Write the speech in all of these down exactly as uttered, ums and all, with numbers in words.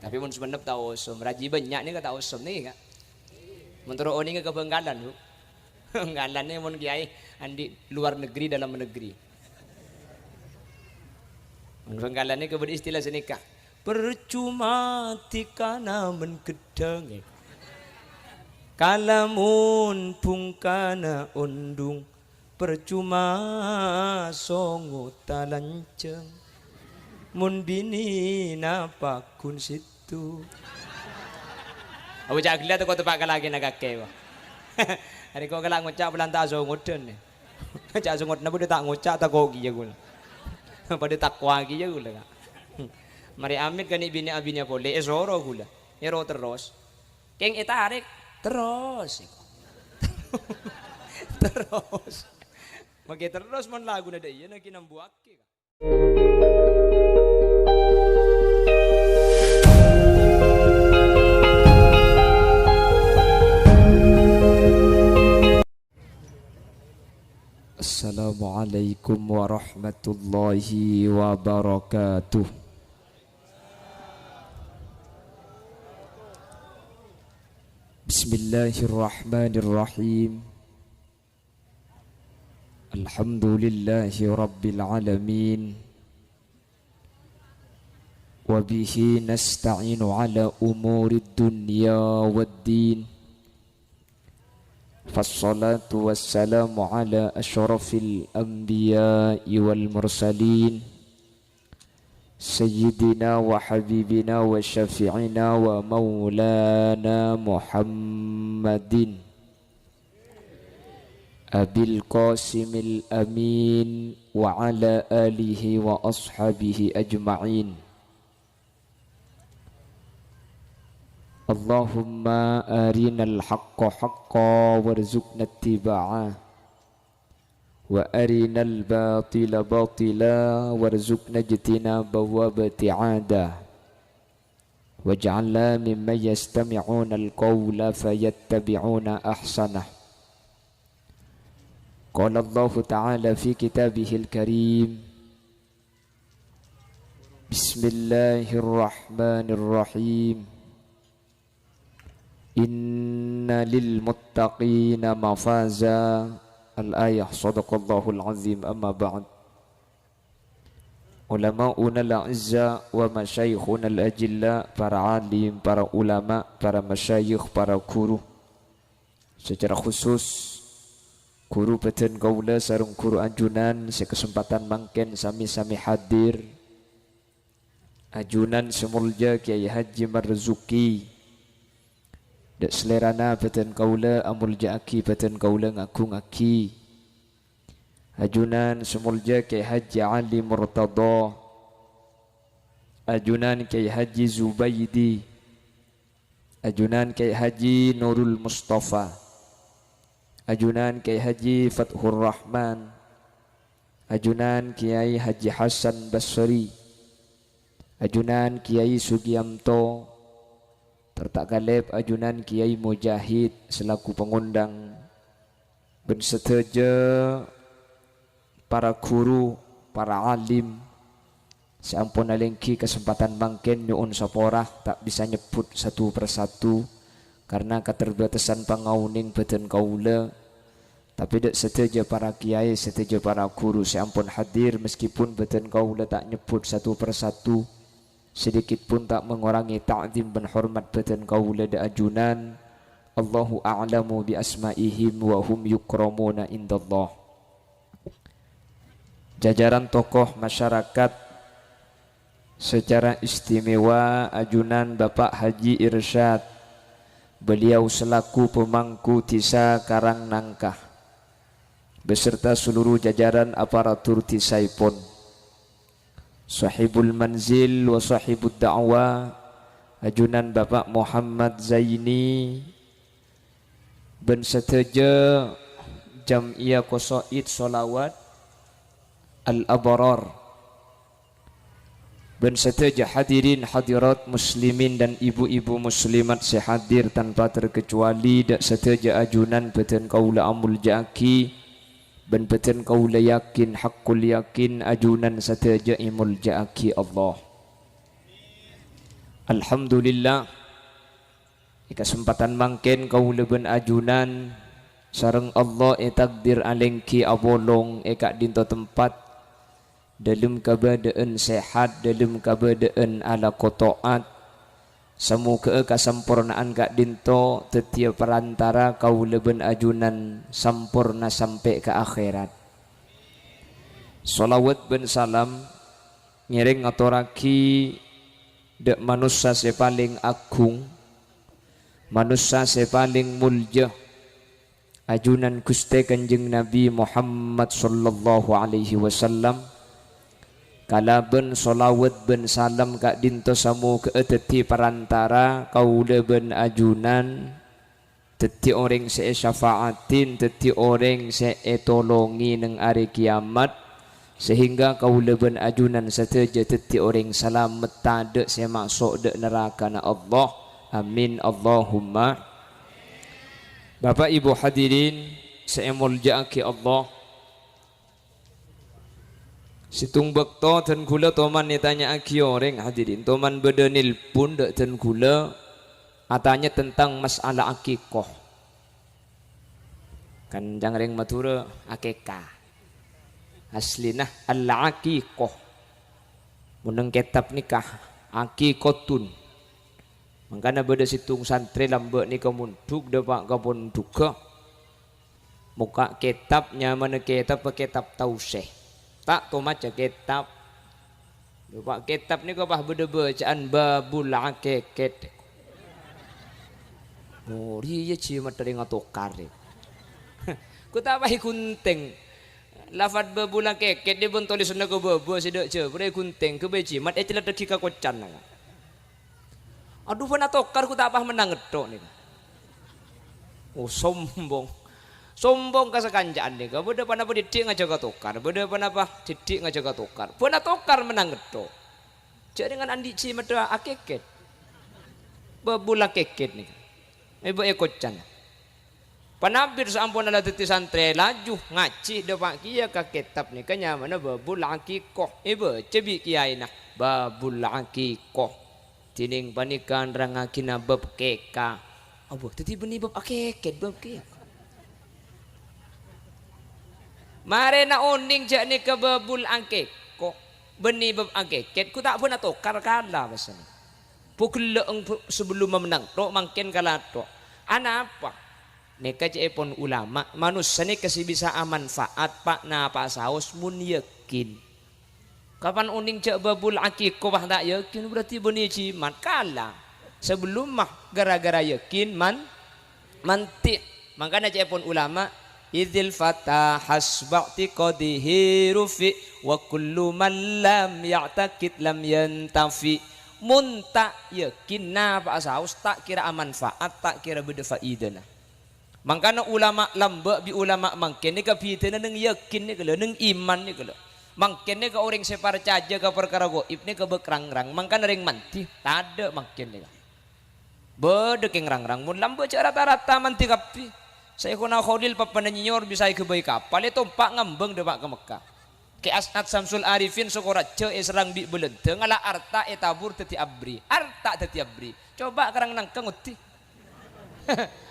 Tapè mon Songennep ta' osom, rajhi bânnya' nèka ta' osom nèka. Mon terro onènga ka Bhângkalan, Bu. Bhângkalan nè mon kiyaè andi' luar negeri, dalam negeri. Mon Bhângkalan nèka bâdâ istilah sanèka, "Percuma dhikana men ghedhâng, kalamun bhungkana ondhung." Percuma songo talanjhâng, mon binèna paggun sèttong. Abu ca'na ghellâ' tako' teppa' ka lakèna kakè, wah. Arè ko' kala ngoca' polana ta' songodhân, yâ. Ca' songodhân bâdâ ta' ngoca', tako' kèya ghulâ. Padâ tako' kèya ghulâ, Ka'. Marè amit ka nè' binè abinè polè, èsoro ghulâ. Èro terros. Kèng ètarèk, terros. Terros. Makè terros mon laguna dâ' iyâ naghi nambuwaghi, Ka'. Assalamualaikum warahmatullahi wabarakatuh. Bismillahirrahmanirrahim. Alhamdulillahi rabbil alamin. Wa bihi nasta'inu ala umurid dunya wad din. Fassalatu wassalamu ala asyrafil anbiya'i wal mursalin. Sayyidina wa habibina wa syafi'ina wa maulana Muhammadin Abil Qasimil Amin wa ala alihi wa ashabihi ajma'in. Allahumma arinal haqqa haqqa warzuqna ittiba'a. Wa arinal batila batila warzuqna ijtinaba wa ibti'ada. Waj'alna mimman yastami'unal qawla fayattabi'una ahsanah. Qala Allahu ta'ala fi kitabihil karim, Bismillahirrahmanirrahim. Inna lil muttaqina mafaza. Al-ayah. Shadaqallahul azim. Amma ba'd. Ulama'unal a'izza wa masyayikhunal ajilla, para alim, para ulama, para masyayikh, para guru. Secara khusus, guru bâdân kaulâ sareng guru ajunan sè kasempadhân mangkèn sami-sami hadir. Ajunan sè molja Kyai Haji Marzuki. Dâ' salèrana bâdân kaulâ amolja'aghi, bâdân kaulâ ngagungaghi. Ajunan sè molja Kyai Haji Ali Murtadha. Ajunan Kyai Haji Zubaidi. Ajunan Kyai Haji Nurul Mustafa. Ajunan Kyai Haji Fathur Rahman. Ajunan Kyai Haji Hasan Basri. Ajunan Kyai Sugiyanto. Sarta kalèp ajunan Kyai Mujahid selaku pangondhâng. Bân sadhâjâ para ghuru, para alim sè ampon alèngghi kasempadhân mangkèn nyo'on sapora, ta' bisa nyebbhut satu per satu karna katerbatasan pangaonèng bâdân kaulâ. Tapè dâ' sadhâjâ para kiyaè, sadhâjâ para ghuru sè ampon hadir, meskipun bâdân kaulâ ta' nyebbhut satu per satu, sedikit pun ta' mangorangè ta'zim bân hormat bâdân kaulâ dâ' ajunan. Allahu a'lamu bi asma'ihim wa hum yukramuna indallah. Jajaran tokoh masyarakat, secara istimewa ajunan Bapak Haji Irsyad, beliau selaku pemangku Desa Karangnangka, beserta seluruh jajaran aparatur desaèpon. Sahibul Manzil wa Sahibud Da'wah, ajunan Bapak Muhammad Zaini, bân sadhâjâ Jam'iyah Qasaid Sholawat Al-Abrar, bân sadhâjâ hadirin hadirat muslimin dan ibu-ibu muslimat sè hadir tanpa terkecuali, dâ' sadhâjâ ajunan bâdân kaulâ amolja'aghi, bân bâdân kaulâ yakin, haqqul yakin, ajunan sadhâjâ èmolja'aghi Allah. Alhamdulillah, è kasempadhân mangkèn kaulâ bân ajunan sareng Allah ètakdir alèngghi apolong è ka'dinto tempat, dâlem kabâdâ'ân sehat, dâlem kabâdâ'ân alako to'at. Samoghâ'â kasamporna'an ka'dinto dhâddhiyâ parantara kaulâ bân ajunan samporna sampè' ka akhèrat. Shalawat bân salam ngèrèng ngatorraghi dâ' manossa sè palèng aghung, manossa sè palèng molja, ajunan Ghustè Kanjeng Nabi Muhammad sallallahu alaihi wasallam, kalabân shalawat bân salam ka'dinto samoghâ'â dhâddhi parantara kaulâ bân ajunan dhâddhi orèng sè èsyafa'adhi, dhâddhi orèng sè ètolongè neng arè kiyamat, sehingga kaulâ bân ajunan sadhâjâ dhâddhi orèng salamet, tadâ' sè maso' dâ' narakana Allah. Amin, Allahumma. Bapa', Ibu, hadirin sè èmoljâ'aghi Allah, sèttong bâkto dân ghulâ toman ètanya'aghi orèng, hadirin. Toman bâdâ nelpon dâ' dân ghulâ, atanya tentang masalah akikoh. Kan ca'na rèng Madhurâ, akeka. Aslina al-akikoh. Mon neng kètab nèka, akikotun. Mangkana bâdâ sèttong santrè lambâ' nèka mondhuk dâpa' ka pondhugghâ. Mokka' kètab, nyamana kètab, kètab Tausè. Ta' tomaca kètab. Dâpa' kètab nèka pas bâdâ bâcaan Babul Akèkèt. Oh, rèya jiyâ matèri ngatokar, rè. Kotapa èghunting. Lafat Babul Akèkèt dâ' bân tolèsanna ka bâbâ sè dâ' Jhâbârâ èghunting, ghâbây jimat ècèlèddhâghi ka kocan. Adhu, bân atokar kotapa mennang ètto' nèka. Oh, sombong. Sombong ka sakanca'an nèka. Bâdâ ponapa dhiddhi' ngajhâk atokar. Bâdâ ponapa dhiddhi' ngajhâk atokar. Bân atokar mennang ètto'. Jhâ' rèng andi' jimatta akèkèt. Babul akèkèt nèka. Èbâ è kocan. Panabit saamponna la dhâddhi santrè, laju ngajhi dâpa' kèya ka kètab nèka nyamana Babul Akikoh. Èbâca bi' kèyaèna, Babul Akikoh. Dhinèng panèka nerrangngaghina bab keka. Abâ, dhâddhi bânnè bab akèkèt, bab keka. Marèna onèng jhâ' nèka Babul Akikoh, bânnè bab akèkèt, ghu ta' bân atokar kala, pèssèna. Pogellâ'eng bu-, sabellunna mennang, to' mangkèn kala to'. Anapa? Nèka ca'èpon ulama, manossa nèka sè bisa amanfaat pa'-napa'a saos mon yakin. Kapan onèng jhâ' Babul Akikoh pas ta' yakin, berarti bânnè jimat kala. Sabellunna ghârâ-ghârâ yakin man-, mantè'. Mangkana ca'èpon ulama, "Idzil fata hasba'tiqadihi rufi, wa kullu man lam ya'taqid lam yantafi." Mon ta' yakin, napa'a saos ta' kèra amanfaat, ta' kèra bâdâ faidana. Mangkana ulama lambâ' bi' ulama mangkèn nèka bhidhâna neng yakin nèka lho, neng iman nèka lho. Mangkèn nèka orèng sè parcajâ ka parkara ghaib nèka bâk rang-rang, mangkana rèng mandi tadâ' mangkèn nèka. Bâdâ kèng rang-rang, mon lambâ' jhâ' rata-rata mandi kabbhi. Syaikhona Kholil pappana nyèyor bisa èghâbây kapal, ètompa' ngambâng dâpa' ka Mekkah. Kè As'ad Samsul Arifin Sukorejo èserrang bi' bâlândhâ, ngala' arta ètabur dhâddhi abrè. Arta dhâddhi abrè. Coba' karang nangka ngoddi.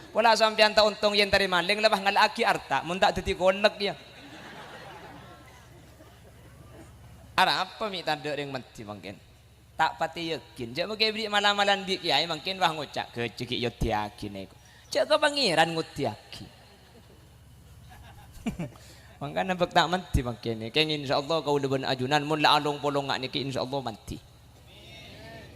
Pola sampèyan ta' ontong yèn tarè malèng, la pas ngala'aghi arta, mon ta' dhâddhi kolek, yâ. Arapa mè' tadâ' rèng mandi mangkèn? Ta' patè yakin. Jhâ' mangkè bâri' mal-amalan bi' kèyaè mangkèn, wah, ngoca', "Ghâjjhâ ghi' èoddiyaghi nèko." Jhâ' ka Pangèran ngoddiyaghi. Mangkana bâk ta' mandi mangkèn. Kèng insyaallah kaulâ bân ajunan mon la along-polong nga' nèkè insyaallah mandi.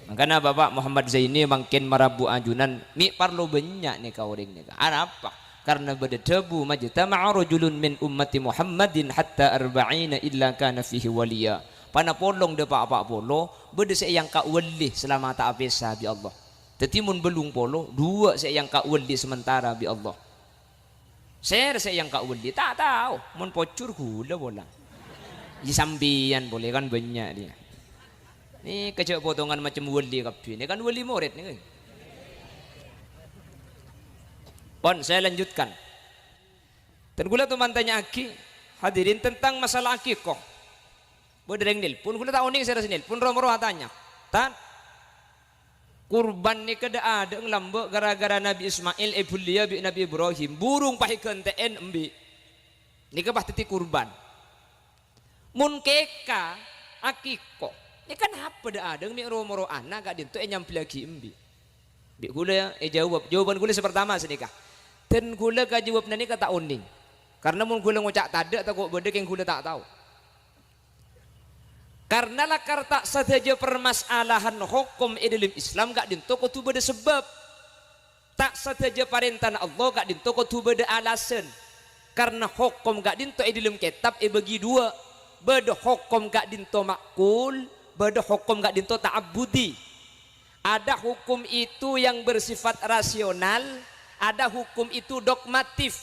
Mangkana Bapak Muhammad Zaini mangkèn marabu ajunan mè' parlo bânnya' nèka orèng nèka. Arapa? Karna bâdâ dhâbu, "Majtama'a rajulun min ummati Muhammadin hatta arba'ina illa kana fihi waliya." Pana polong dâpa' pa' polo, bâdâ sè èangka' wali salama ta' apèsa bi' Allah. Dhâddhi mon bâllung polo, duwâ' sè èangka' wali samantara bi' Allah. Sèra sè èangka' wali? Ta' tao. Mon pojhur ghulâ pola. Iyâ, sampèyan polè kan bânnya' rèya. Nèka jhâ' potongan macem wali kabbhi. Nèka kan wali morèd nèka. Pon, saya lanjutkan. Dan ghulâ toman tanya'aghi, hadirin, tentang masalah akikoh. Bâdâ rèng nelpon, ghulâ ta' onèng sèra sè nelpon, ro-moro atanya. Tan, Kurban nèka dâ'-adâ' ngalambâ' ghârâ-ghârâ Nabbhi Ismail èbelliyâ bi' Nabbhi Ibrahim. Burung pas èghântè'è embi'. Nèka pas dhâddhi kurban. Mon kèka, akiko. Nèka napa dâ'-adâ' mè' ro-moro ana' ka'dinto ènyambellaghi embi'? Bi' ghulâ èjâwâb. Jâwâbhân ghulâ sè partama sanèka. Dan ghulâ ka jâwâbhânna nèka ta' onèng. Karna mon ghulâ ngoca' tadâ', tako' bâdâ kèng ghulâ ta' tao. Karna lakar ta' sadhâjâ parmasalahan hokom è dhâlem Islam ka'dinto kodhu bâdâ sabâb. Ta' sadhâjâ parèntana Allah ka'dinto kodhu bâdâ alasan. Karna hokom ka'dinto è dhâlem kètab èbâgi duwâ'. Bâdâ hokom ka'dinto ma'kul, bâdâ hokom ka'dinto ta'abbudi. Ada hukum itu yang bersifat rasional, ada hukum itu dogmatif.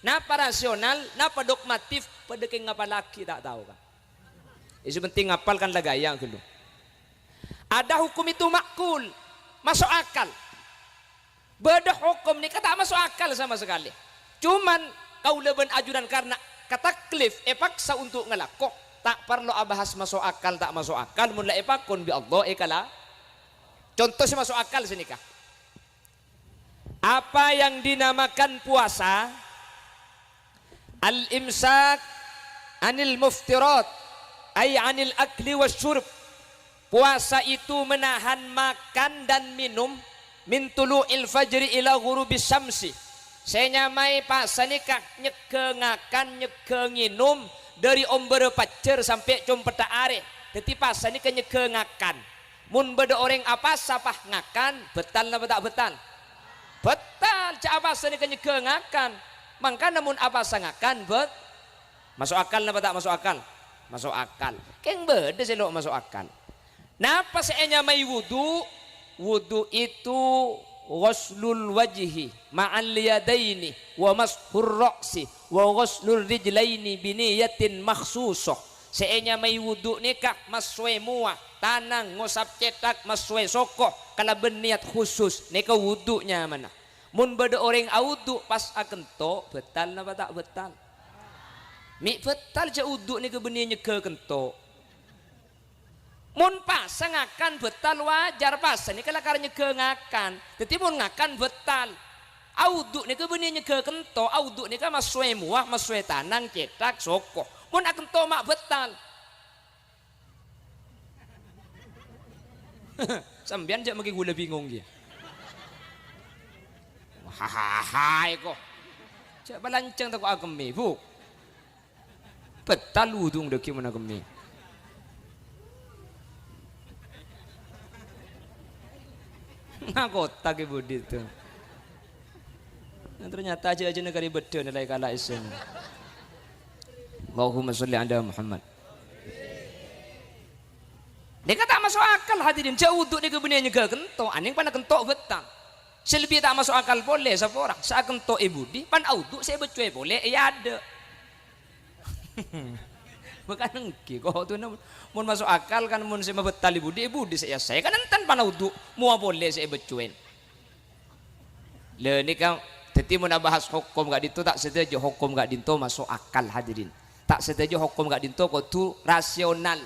Napa rasional, napa dogmatif? Padâ kèng ngapallaghi ta' tao, kan? Sè penting ngapal kan la ghâyâ ghâllu. Ada hukum itu ma'kul, maso' akal. Bâdâ hokom nèka ta' maso' akal sama sakalè. Cuman kaulâ bân ajunan karna kataklif, èpaksa untuk ngalako, ta' parlo abahas maso' akal ta' maso' akal, mon la èpakon bi' Allah èkala. Conto sè maso' akal sanèka. Apa yang dinamakan puasa? Al-imsak anil muftirat, ay anil akli wasyurb. Puasa itu menahan makan dan minum min tulu'il fajri ila ghurubis syamsi. Sè nyamaè pasa nèka nyegghâ ngakan, nyegghâ ngènom dâri ombârrâ pajhâr sampè' compedhdhâ arè. Dhâddhi pasa nèka nyegghâ ngakan. Mon bâdâ orèng apasa pas ngakan, bâtal napa ta' bâtal? Bâtal, jhâ' apasa nèka nyegghâ ngakan. Mangkana mon apasa ngakan, bât-, maso' akal napa ta' maso' akal? Maso' akal. Kèng bâdâ sè lo' maso' akal. Napa sè ènyamaè wudu? Wudu itu ghuslul wajhi ma'al yadaini wa mashur ra'si wa ghuslur rijlaini biniyatin makhsusoh. Sè ènyamaè wudu nèka massowè mowa, tanang, ngosap cèthak, massowè soko kalabân niyat khusus, nèka wudu nyamana. Mon bâdâ orèng awudu pas akento, bâtal napa ta' bâtal? Mè' bâtal jhâ' wudu nèka bânnè nyegghâ kento. Mon pasa ngakan bâtal wajar, pasa nèka lakar nyegghâ ngakan. Dhâddhi mon ngakan bâtal. Awudu nèka bânnè nyegghâ kento, awudu nèka massowè mowa, massowè tanang, cèthak, soko. Mon akento ma' bâtal. Sampèyan jhâ' makè ghulâ bingung kèya. Hahaha, eko. Jhâ' palancèng tako' akemmè, Bu. Bâtal wudu dhâggi' mon akemmè. Ngakota kè budi to. Nah, ternyata aja-aja negari bedana lai kala isen. Allahumma sholli ala Muhammad. Nèka ta' maso' akal, hadirin. Jhâ' wudu nèka bânnè nyegghâ kento, anèng pan kento bâtal. Sè lebbi ta' maso' akal polè, sapa ora? Sè akento è budi, pan awudu sè èbâccowè polè è adâ'. Maka nèngghi, kodhuna mon maso' akal kan mon sè mabâtal è budi, è budi sè èyassaè. Kan enten pan awudu, mowa polè sè èbâccowè. Lha nèka, dhâddhi mon abahas hokom ka'dinto, ta' sadhâjâ hokom ka'dinto maso' akal, hadirin. Ta' sadhâjâ hokom ka'dinto kodhu rasional.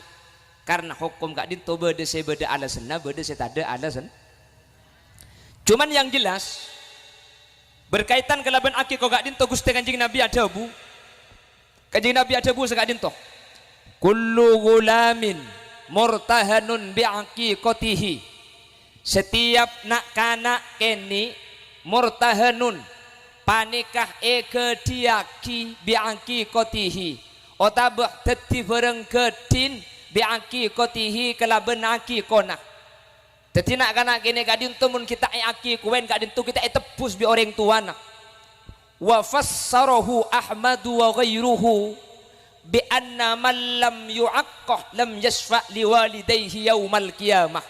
Karna hokom ka'dinto bâdâ sè bâdâ alasanna, bâdâ sè tadâ' alasan. Cuman yang jelas, berkaitan kalabân akiko ka'dinto, Ghustè Kanjeng Nabi adhâbu, Kanjeng Nabi adhâbu saka'dinto, "Kullu ghulamin murtahanun bi'aqiqatihi." Setiap na'-kana' kènè' murtahanun, panèka èghâdhiyâghi bi'aqiqatihi, otabâ dhâddhi bhârâng ghâdhin bi'aqiqatihi kalabân akikona. Dhâddhi na'-kana' kènè' ka'dinto mon ghi' ta' èakikowèn ka'dinto ghi' ta' ètebbhus bi' orèng towana. Wa fassarahu Ahmadu wa ghairuhu bi anna man lam yu'aqqah lam yasyfa' li walidayhi yaumal qiyamah.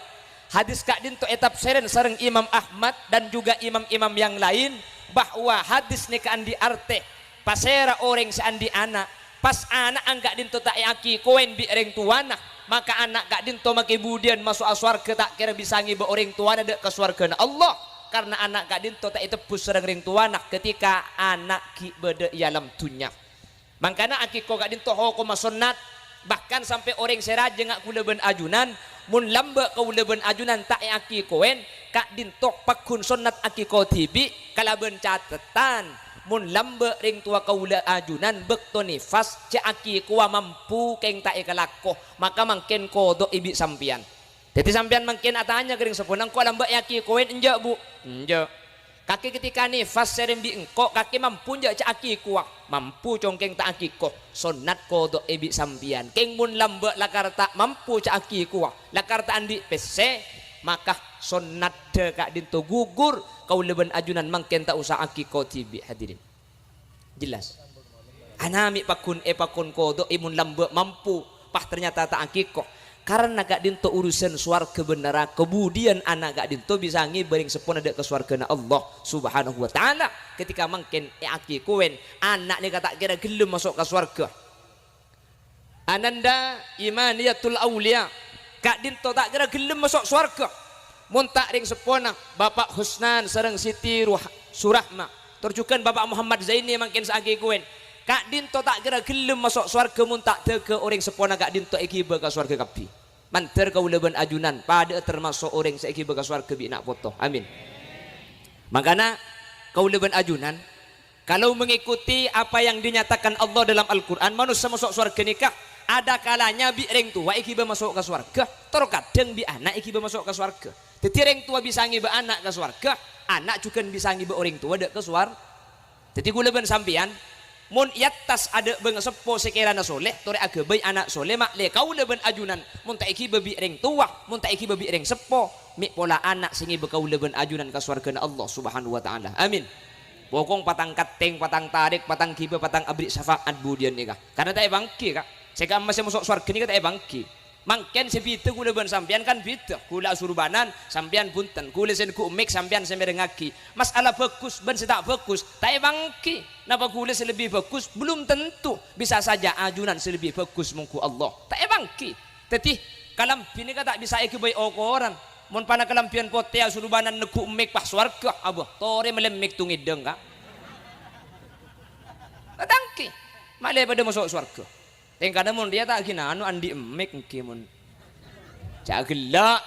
Hadis ka'dinto ètafsèrèn sareng Imam Ahmad dan juga imam-imam yang lain bahwa hadis nèka andi' artè, pasèra orèng sè andi' ana', pas ana'na ka'dinto ta' èakikowèn bi' rèng towana, maka ana' ka'dinto makè budiyân maso'a sowarghâ ta' kèra bisa ngèbâ orèng towana dâ' ka sowarghâna Allah, karna ana' ka'dinto ta' ètebbhus sareng rèng towana ketika ana' ghi' bâdâ è alam dhunnya. Mangkana akiko ka'dinto hokomma sonnat, bahkan sampè' orèng sè rajâ nga' ghulâ bân ajunan, Mon lambâ' kaulâ bân ajunan ta' èakikowèn, ka'dinto pagghun sonnat akiko dhibi', kalabân catetan, mon lambâ' rèng towa kaulâ ajunan bâkto nifas, jhâ' akikowa mampu kèng ta' èkalako, maka mangkèn kodok è bi' sampèyan. Dhâddhi sampèyan mangkèn atanya ka rèng seppona, "Engko' lambâ' èakikowèn enjâ', Bu?" "Enjâ'." "Kakè ketika nifas sèrèn bi' engko', kakè mampu enjâ' jhâ' akikowa?" "Mampu, cong, kèng ta' akiko. Sonnat kodok è bi' sampèyan. Kèng mon lambâ' lakar ta' mampu jhâ' akikowa, lakar ta' andi' pèssè, maka sonnat dâ' ka'dinto gugur, kaulâ bân ajunan mangkèn ta' osa akiko dhibi', hadirin." Jelas? Ana' mè' pagghun èpakon kodok, è mon lambâ' mampu, pas ternyata ta' akiko. Karena ka'dinto urusan sowarghâ bân naraka, kemudian ana' ka'dinto bisa ngibâ rèng seppona dâ' ka sowarghâna Allah Subhanahu wa Ta'ala. Ketika mangkèn èakikowèn, ana' nèka ta' kèra ghellem maso' ka sowarghâ. Ananda Imaniyatul Auliya, ka'dinto ta' kèra ghellem maso' sowarghâ. Mon ta' rèng seppona, Bapa' Husnan sareng Siti Ruh-, Surahma, tor jhughân Bapa' Muhammad Zaini mangkèn sè akikowèn, ka'dinto ta' kèra ghellem maso' sowarghâ mon ta' dâgâ orèng seppona ka'dinto èghibâ ka sowarghâ kabbhi. Mandhâr kaulâ bân ajunan padâ'â termaso' orèng sè èghibâ ka sowarghâ bi' na' poto. Amin. Mangkana, kaulâ bân ajunan, kalau mengikuti apa yang dinyatakan Allah dalam Al-Qur'an, manossa maso' sowarghâ nèka ada kalanya bi' rèng towa èghibâ maso' ka sowarghâ, tor kadhâng bi' ana' èghibâ maso' ka sowarghâ. Dhâddhi, rèng towa bisa ngibâ ana' ka sowarghâ, ana' jhughân bisa ngibâ orèng towa dâ' ka sowar-, Dhâddhi, kaulâ bân sampèyan, mon è attas adâ' bângaseppo sè kèrana soleh, torè aghâbây ana' soleh, ma'lè kaulâ bân ajunan, mon ta' èghibâ bi' rèng towa, mon ta' èghibâ bi' rèng seppo, mè' pola ana' sè ngibâ kaulâ bân ajunan ka sowarghâna Allah Subhanahu wa Ta'ala. Amin. Bokong patang kattèng, patang tarèk, patang ghibâ, patang aberri' syafaat budiyân nèka. Karna ta' èpangghi, Ka'. Sè ka'imma sè maso' sowarghâ nèka ta' èpangghi. Mangkèn sè bhidhâ kaulâ bân sampèyan kan bhidhâ. Kaulâ asurbanan, sampèyan bhunten. Kaulâ sè neggu' mic, sampèyan sè mèrengngaghi. Masalah bhâghus bân sè ta' bhâghus, ta' èpangghi. Napa kaulâ sè lebbi bhâghus? Belum tentu. Bisa saja ajunan sè lebbi bhâghus mongghu Allah. Ta' èpangghi. Dhâddhi, kalambhi nèka ta' bisa èghâbây okoran. Mon pana kalambhiyân potè asurbanan neggu' mic pas sowarghâ, abâ, torè mellè mic tongèdhâng, Ka'. Ta' èpangghi. Ma'lè padâ maso' sowarghâ. Tèngkana mon rèya ta' ghinano andi' mic èngghi mon. Jhâ' ghellâ'.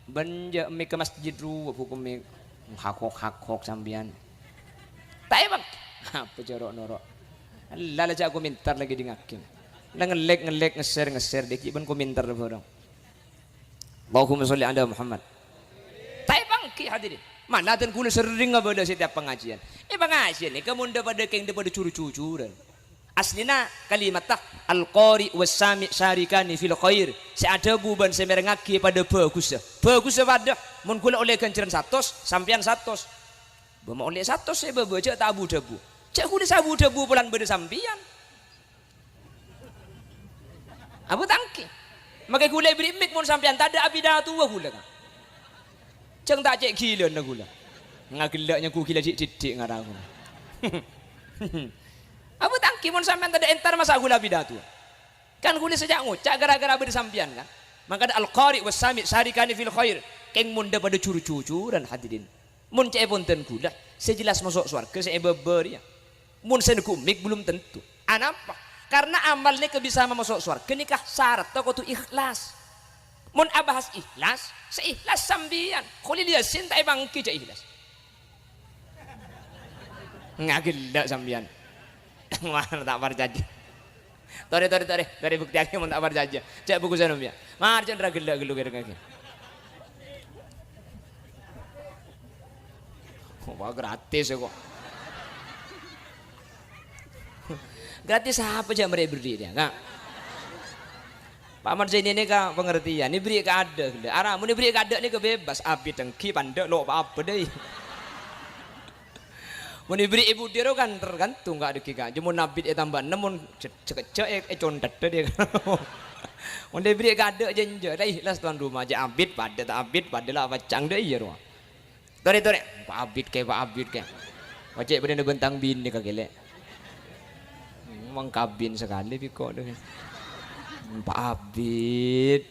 Bân jhâ' mic ka masjid rowa, bhuko mic. Hakok-hakok sampèyan. Ta' èpangghi. Apa jhâ' ro'-noro'. Ella la jhâ' komentar la ngèdingngaghi. La ngellèk-ngellèk, ngesser-ngesser, dâgghi' bân komentar bhâreng. Allahumma sholli ala Muhammad. Ta' èpangghi, hadirin. Manaten kaulâ serrèng abâlâ setiap pangajiân. È pangajiân nèka mon dâ-, padâ kèng dâ-, padâ jur-jujuran. Aslina kalimatta, "Al-qari was sami' syarikani fil khair." Sè adhâbu bân sè mèrengngaghi padâ bhâghussa. Bhâghussa padâ. Mon kaulâ ollè ghânjhârân satos, sampèyan satos. Bâ ma' ollè satos sè bâbâ, jhâ' ta' abu-dhâbu. Jhâ' kaulâ sè abu-dhâbu polana bâdâ sampèyan. Abhâtangkè. Makè kaulâ èberri' mic mon sampèyan tadâ' apidatowa kaulâ, Ka'. Jhâng ta' cè' ghilâna kaulâ. Ngagellâ' nyanggu ghilâ dhi'-dhiddhi' ngara kaulâ. Abhâtangkè mon sampèyan tadâ' entar masa' kaulâ apidatowa. Kan kaulâ sajjhâ' ngoca' ghârâ-ghârâ bâdâ sampèyan, kan. Mangkana al-qari was sami' syarikani fil khair. Kèng mon dâ-, padâ jur-jujuran, hadirin. Mon ca'èpon dân kaulâ, sè jelas maso' sowarghâ sè è bâbâ rèya. Mon sè neggu' mic belum tentu. Anapa? Karna amal nèka bisa mamaso' sowarghâ nèka saradda kodhu ikhlas. Mon abahas ikhlas, sè ikhlas sampèyan. Kholil Yasin ta' èpangghi jhâ' ikhlas. Ngagellâ' sampèyan. Wah, ta' parcajâ. Torè, torè, torè. Torè buktèyaghi mon ta' parcajâ. Cè' bhuku sanom, ya. Marjâ ra ghellâ' ghâllu kèrèngngaghi. Wah, gratis, ya, kok. Gratis apa jhâ' marè èberri' rèya, Ka'? Pak Marzaini nèka pangartèyan, èberri' kaadâ' ghellâ'. Ara, mon èberri' kaadâ' nèka bebas, abit èngghi, pandâ', lo' pa-apa dâi. Mon èberri' è budi ro kan tergantung, Ka', dâggi', Ka'. Jhâ' mon abit ètamba ennem, mon ce-, cekejjhâ' è, ècondet dâi. Mon èberri' kaadâ' jhânjhâ, la ikhlas tuan rumah, jhâ' abit, padâ ta' abit, padâ la pacang dâi, iyâ, ro. Torè, torè. Pa' abit kè, pa' abit kè. Ocè' bâdâna bântang binè ka kèlè. Mangkabin sakalè bhiko dâ. Pa' abit.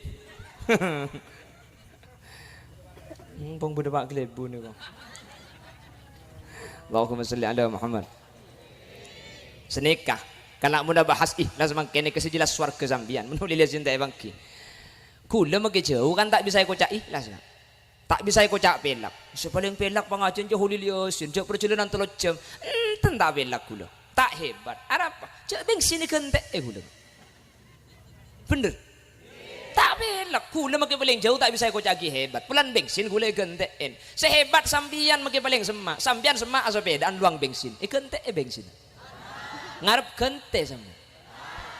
Pong bâdâ pa' kalèbun kok. Allahumma shalli ala Muhammad. Sanèka, kala' mon abahas ikhlas mangkèn nèka sè jelas sowarghâ sampèyan. Mon ollè lèyâ sè ta' èpangghi. Ghulâ makkè jhâu kan ta' bisa èkoca' ikhlas, Ka'. Ta' bisa èkoca' pèlak. Sè palèng pèlak pangajiyân jhâ' Kholil Yasin, jhâ' parjhâlânan tello jam. Enten ta' pèlak ghulâ. Ta' hebat. Arapa? Jhâ' bensin èghântè'è ghulâ. Bhender? Ta' pèlak. Ghulâ makkè palèng jhâu ta' bisa èkoca'aghi hebat. Polana bensin ghulâ èghântè'è. Sè hebat sampèyan makkè palèng semma'. Sampèyan semma' asapèdaan lowang bensin. Èghântè'è bensin. Ngarep ghântè sampèyan.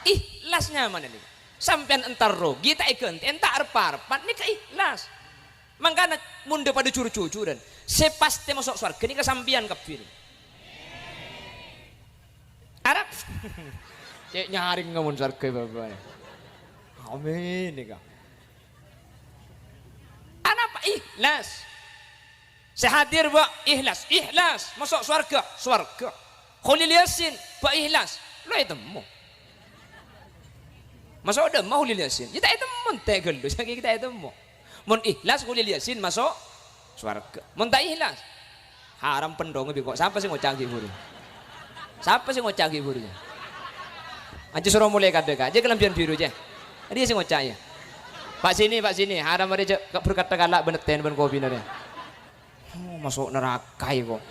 Ikhlas nyamana nèka. Sampèyan entar rogi ta' èghântè'è, ta' rep-arepan, nèka ikhlas. Mangkana mon dhâ padâ jur-jujuran, sè pastè maso' sowarghâ nèka sampèyan kabbhi. Arapa? Cè' nyarèngnga mon sowarghâ, Bapa. Amin, nèka. Anapa? Ikhlas. Sè hadir, Pak, ikhlas, ikhlas. Maso' sowarghâ, sowarghâ. Kholil Yasin, Pak, ikhlas. Lo ètemmo. Maso' dâ'emma Kholil Yasin? Ya ta' ètemmo, ente ghâllu, sakèng ta' ètemmo. Mon ikhlas Kholil Yasin maso' sowarghâ. Mon ta' ikhlas, haram penthongnga bi' engko'. Sapa sè ngoca' ghi' buru? Sapa sè ngoca' ghi' buru? Ajjhâ soro molè kadâ, Ka'. Jhâ' kalambhiyân biru, jhâ'. Arèya sè ngoca', ya. Pak sini, Pak sini. Haram arèya jhâ' ka-, berkat takala' bân etten bân kopina rèya. Oh, maso' naraka, ya, kok.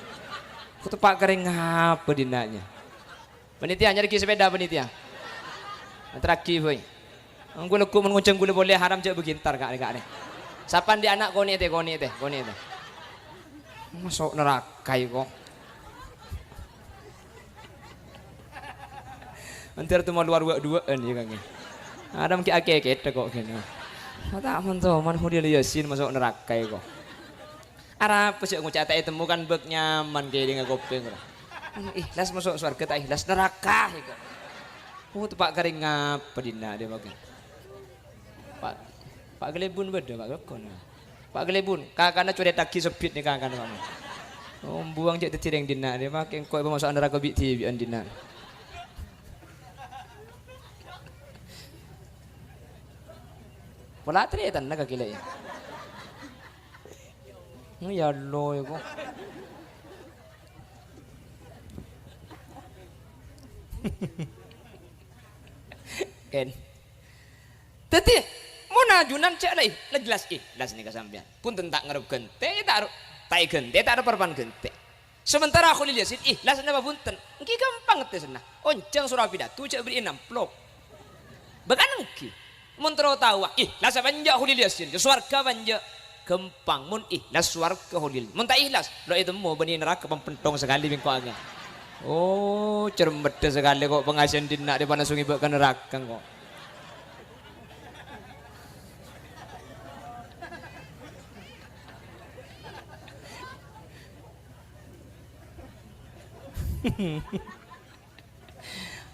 Kok teppa' karè ngapa dinna', ya? Panitia, nyarè'aghi sepeda, panitia. Antarraghi, boy. Engko' lagghu' mon ngonjhâng ghulâ polè haram jhâ' bâghi entar, Ka', rè, Ka', rè. Sapa andi' ana' konè'è tè, konè'è tè, konè'è tè. Maso' naraka, ya, kok. Entar tu malowar wa'-duwa'an, ya, Kang, ya. Haram ghi' akè-kèta kok, gini. Ta' mon-toman Kholil Yasin maso' naraka, ya, kok. Arapa sè ngoca' ta' ètemmo kan bâk nyaman kèdingnga kopèng, ora? Ikhlas maso' sowarghâ ta' ikhlas, naraka, èko. Oh, teppa' karè ngapa dinna' dhâ' mangkèn? Pak, Pak Galebun bâdâ, Pak Galebun. Pak Galebun, kakana corètaghi sebbit nè kakana, Pak. Oh, buwâng jhâ' dhâddhi rèng dinna' dhâ' mangkèn, engko' èpamaso'a naraka bi'-dhibi'ân dinna'. Pola tarètanna kakè la, ya. Oh, ya Allah, ya, kok. Ken. Dhâddhi, mon ajunan cè' la, la jelas ikhlas nèka sampèyan. Bhunten ta' ngarep ghântè, ta' ro-, ta' èghântè, ta' rep-arepan ghântè. Sementara Kholil Yasin ikhlas napa bhunten? Ènggi ghâmpang ngettèsanna. Onjhâng soro apidato jhâ' bherri'i amplop. Bâkana ènggi. Mon terro taowa, ikhlas apa enjâ' Kholil Yasin? Ka sowarghâ apa enjâ'? Ghâmpang. Mon ikhlas sowarghâ Kholil. Mon ta' ikhlas, lo' ètemmo bânnè naraka pampenthong sakalè bi' engko' aghi. Oh, cermeddhâ sakalè kok pangajiân dinna' rè panaso ngibâ ka naraka engko'.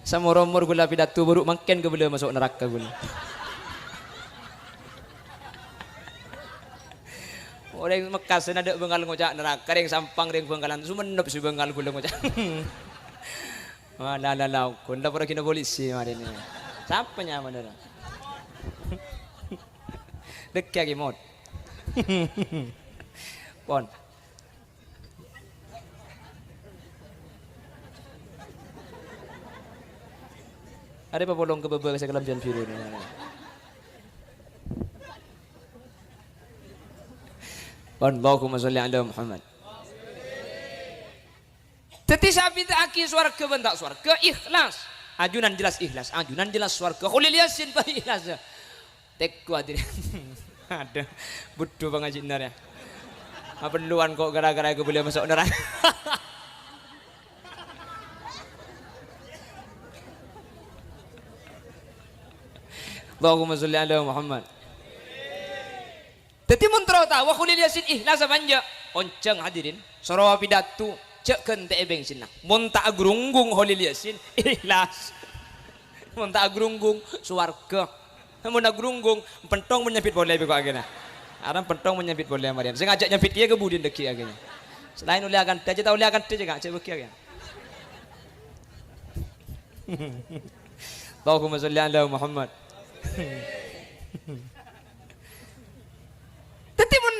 Samor-omor ghulâ pidato buru mangkèn kabâlâ maso' naraka ghulâ. Orèng Mekkas sè nadâ' bângal ngoca' naraka, rèng Sampang, rèng Bangkalan, Songennep sè bângal ghulâ ngoca'. Wah, la, la, la, ghun la paragina polisi marèna. Sapa nyamana, ra? Dâgghi' Ki Mot. Pon. Arè papolong ka bâbâ sè kalambhiyân biru nè. Allahumma sholli ala Muhammad. Dhâddhi sè abidhâ'aghi sowarghâ bân ta' sowarghâ ikhlas. Ajunan jelas ikhlas, ajunan jelas sowarghâ. Kholil Yasin bân ikhlas. Tèggu hadirin. Adhu, budhu pangajina rèya. Apelluwan kok gara-gara kabâlâ maso' naraka. Allahumma sholli ala Muhammad. Dhâddhi mon terro taowa Kholil Yasin ikhlas apa enjâ'? Onjhâng hadirin, soro apidato, jhâ' ghântè'è bengsinna. Mon ta' agrunggung Kholil Yasin, ikhlas. Mon ta' agrunggung, sowarghâ. Mon agrunggung, penthong mon nyambit polè bi' ko' aghina. Aran penthong mon nyambit polè marèn. Sè ngajhâk nyambit kèya kabudiyân dâgghi' aghina. Salaèn ollè akantha, jhâ' ta' ollè akantha jhâ' ka, jhâ' bâgi aghina. Allahumma sholli ala Muhammad. Dhâddhi mon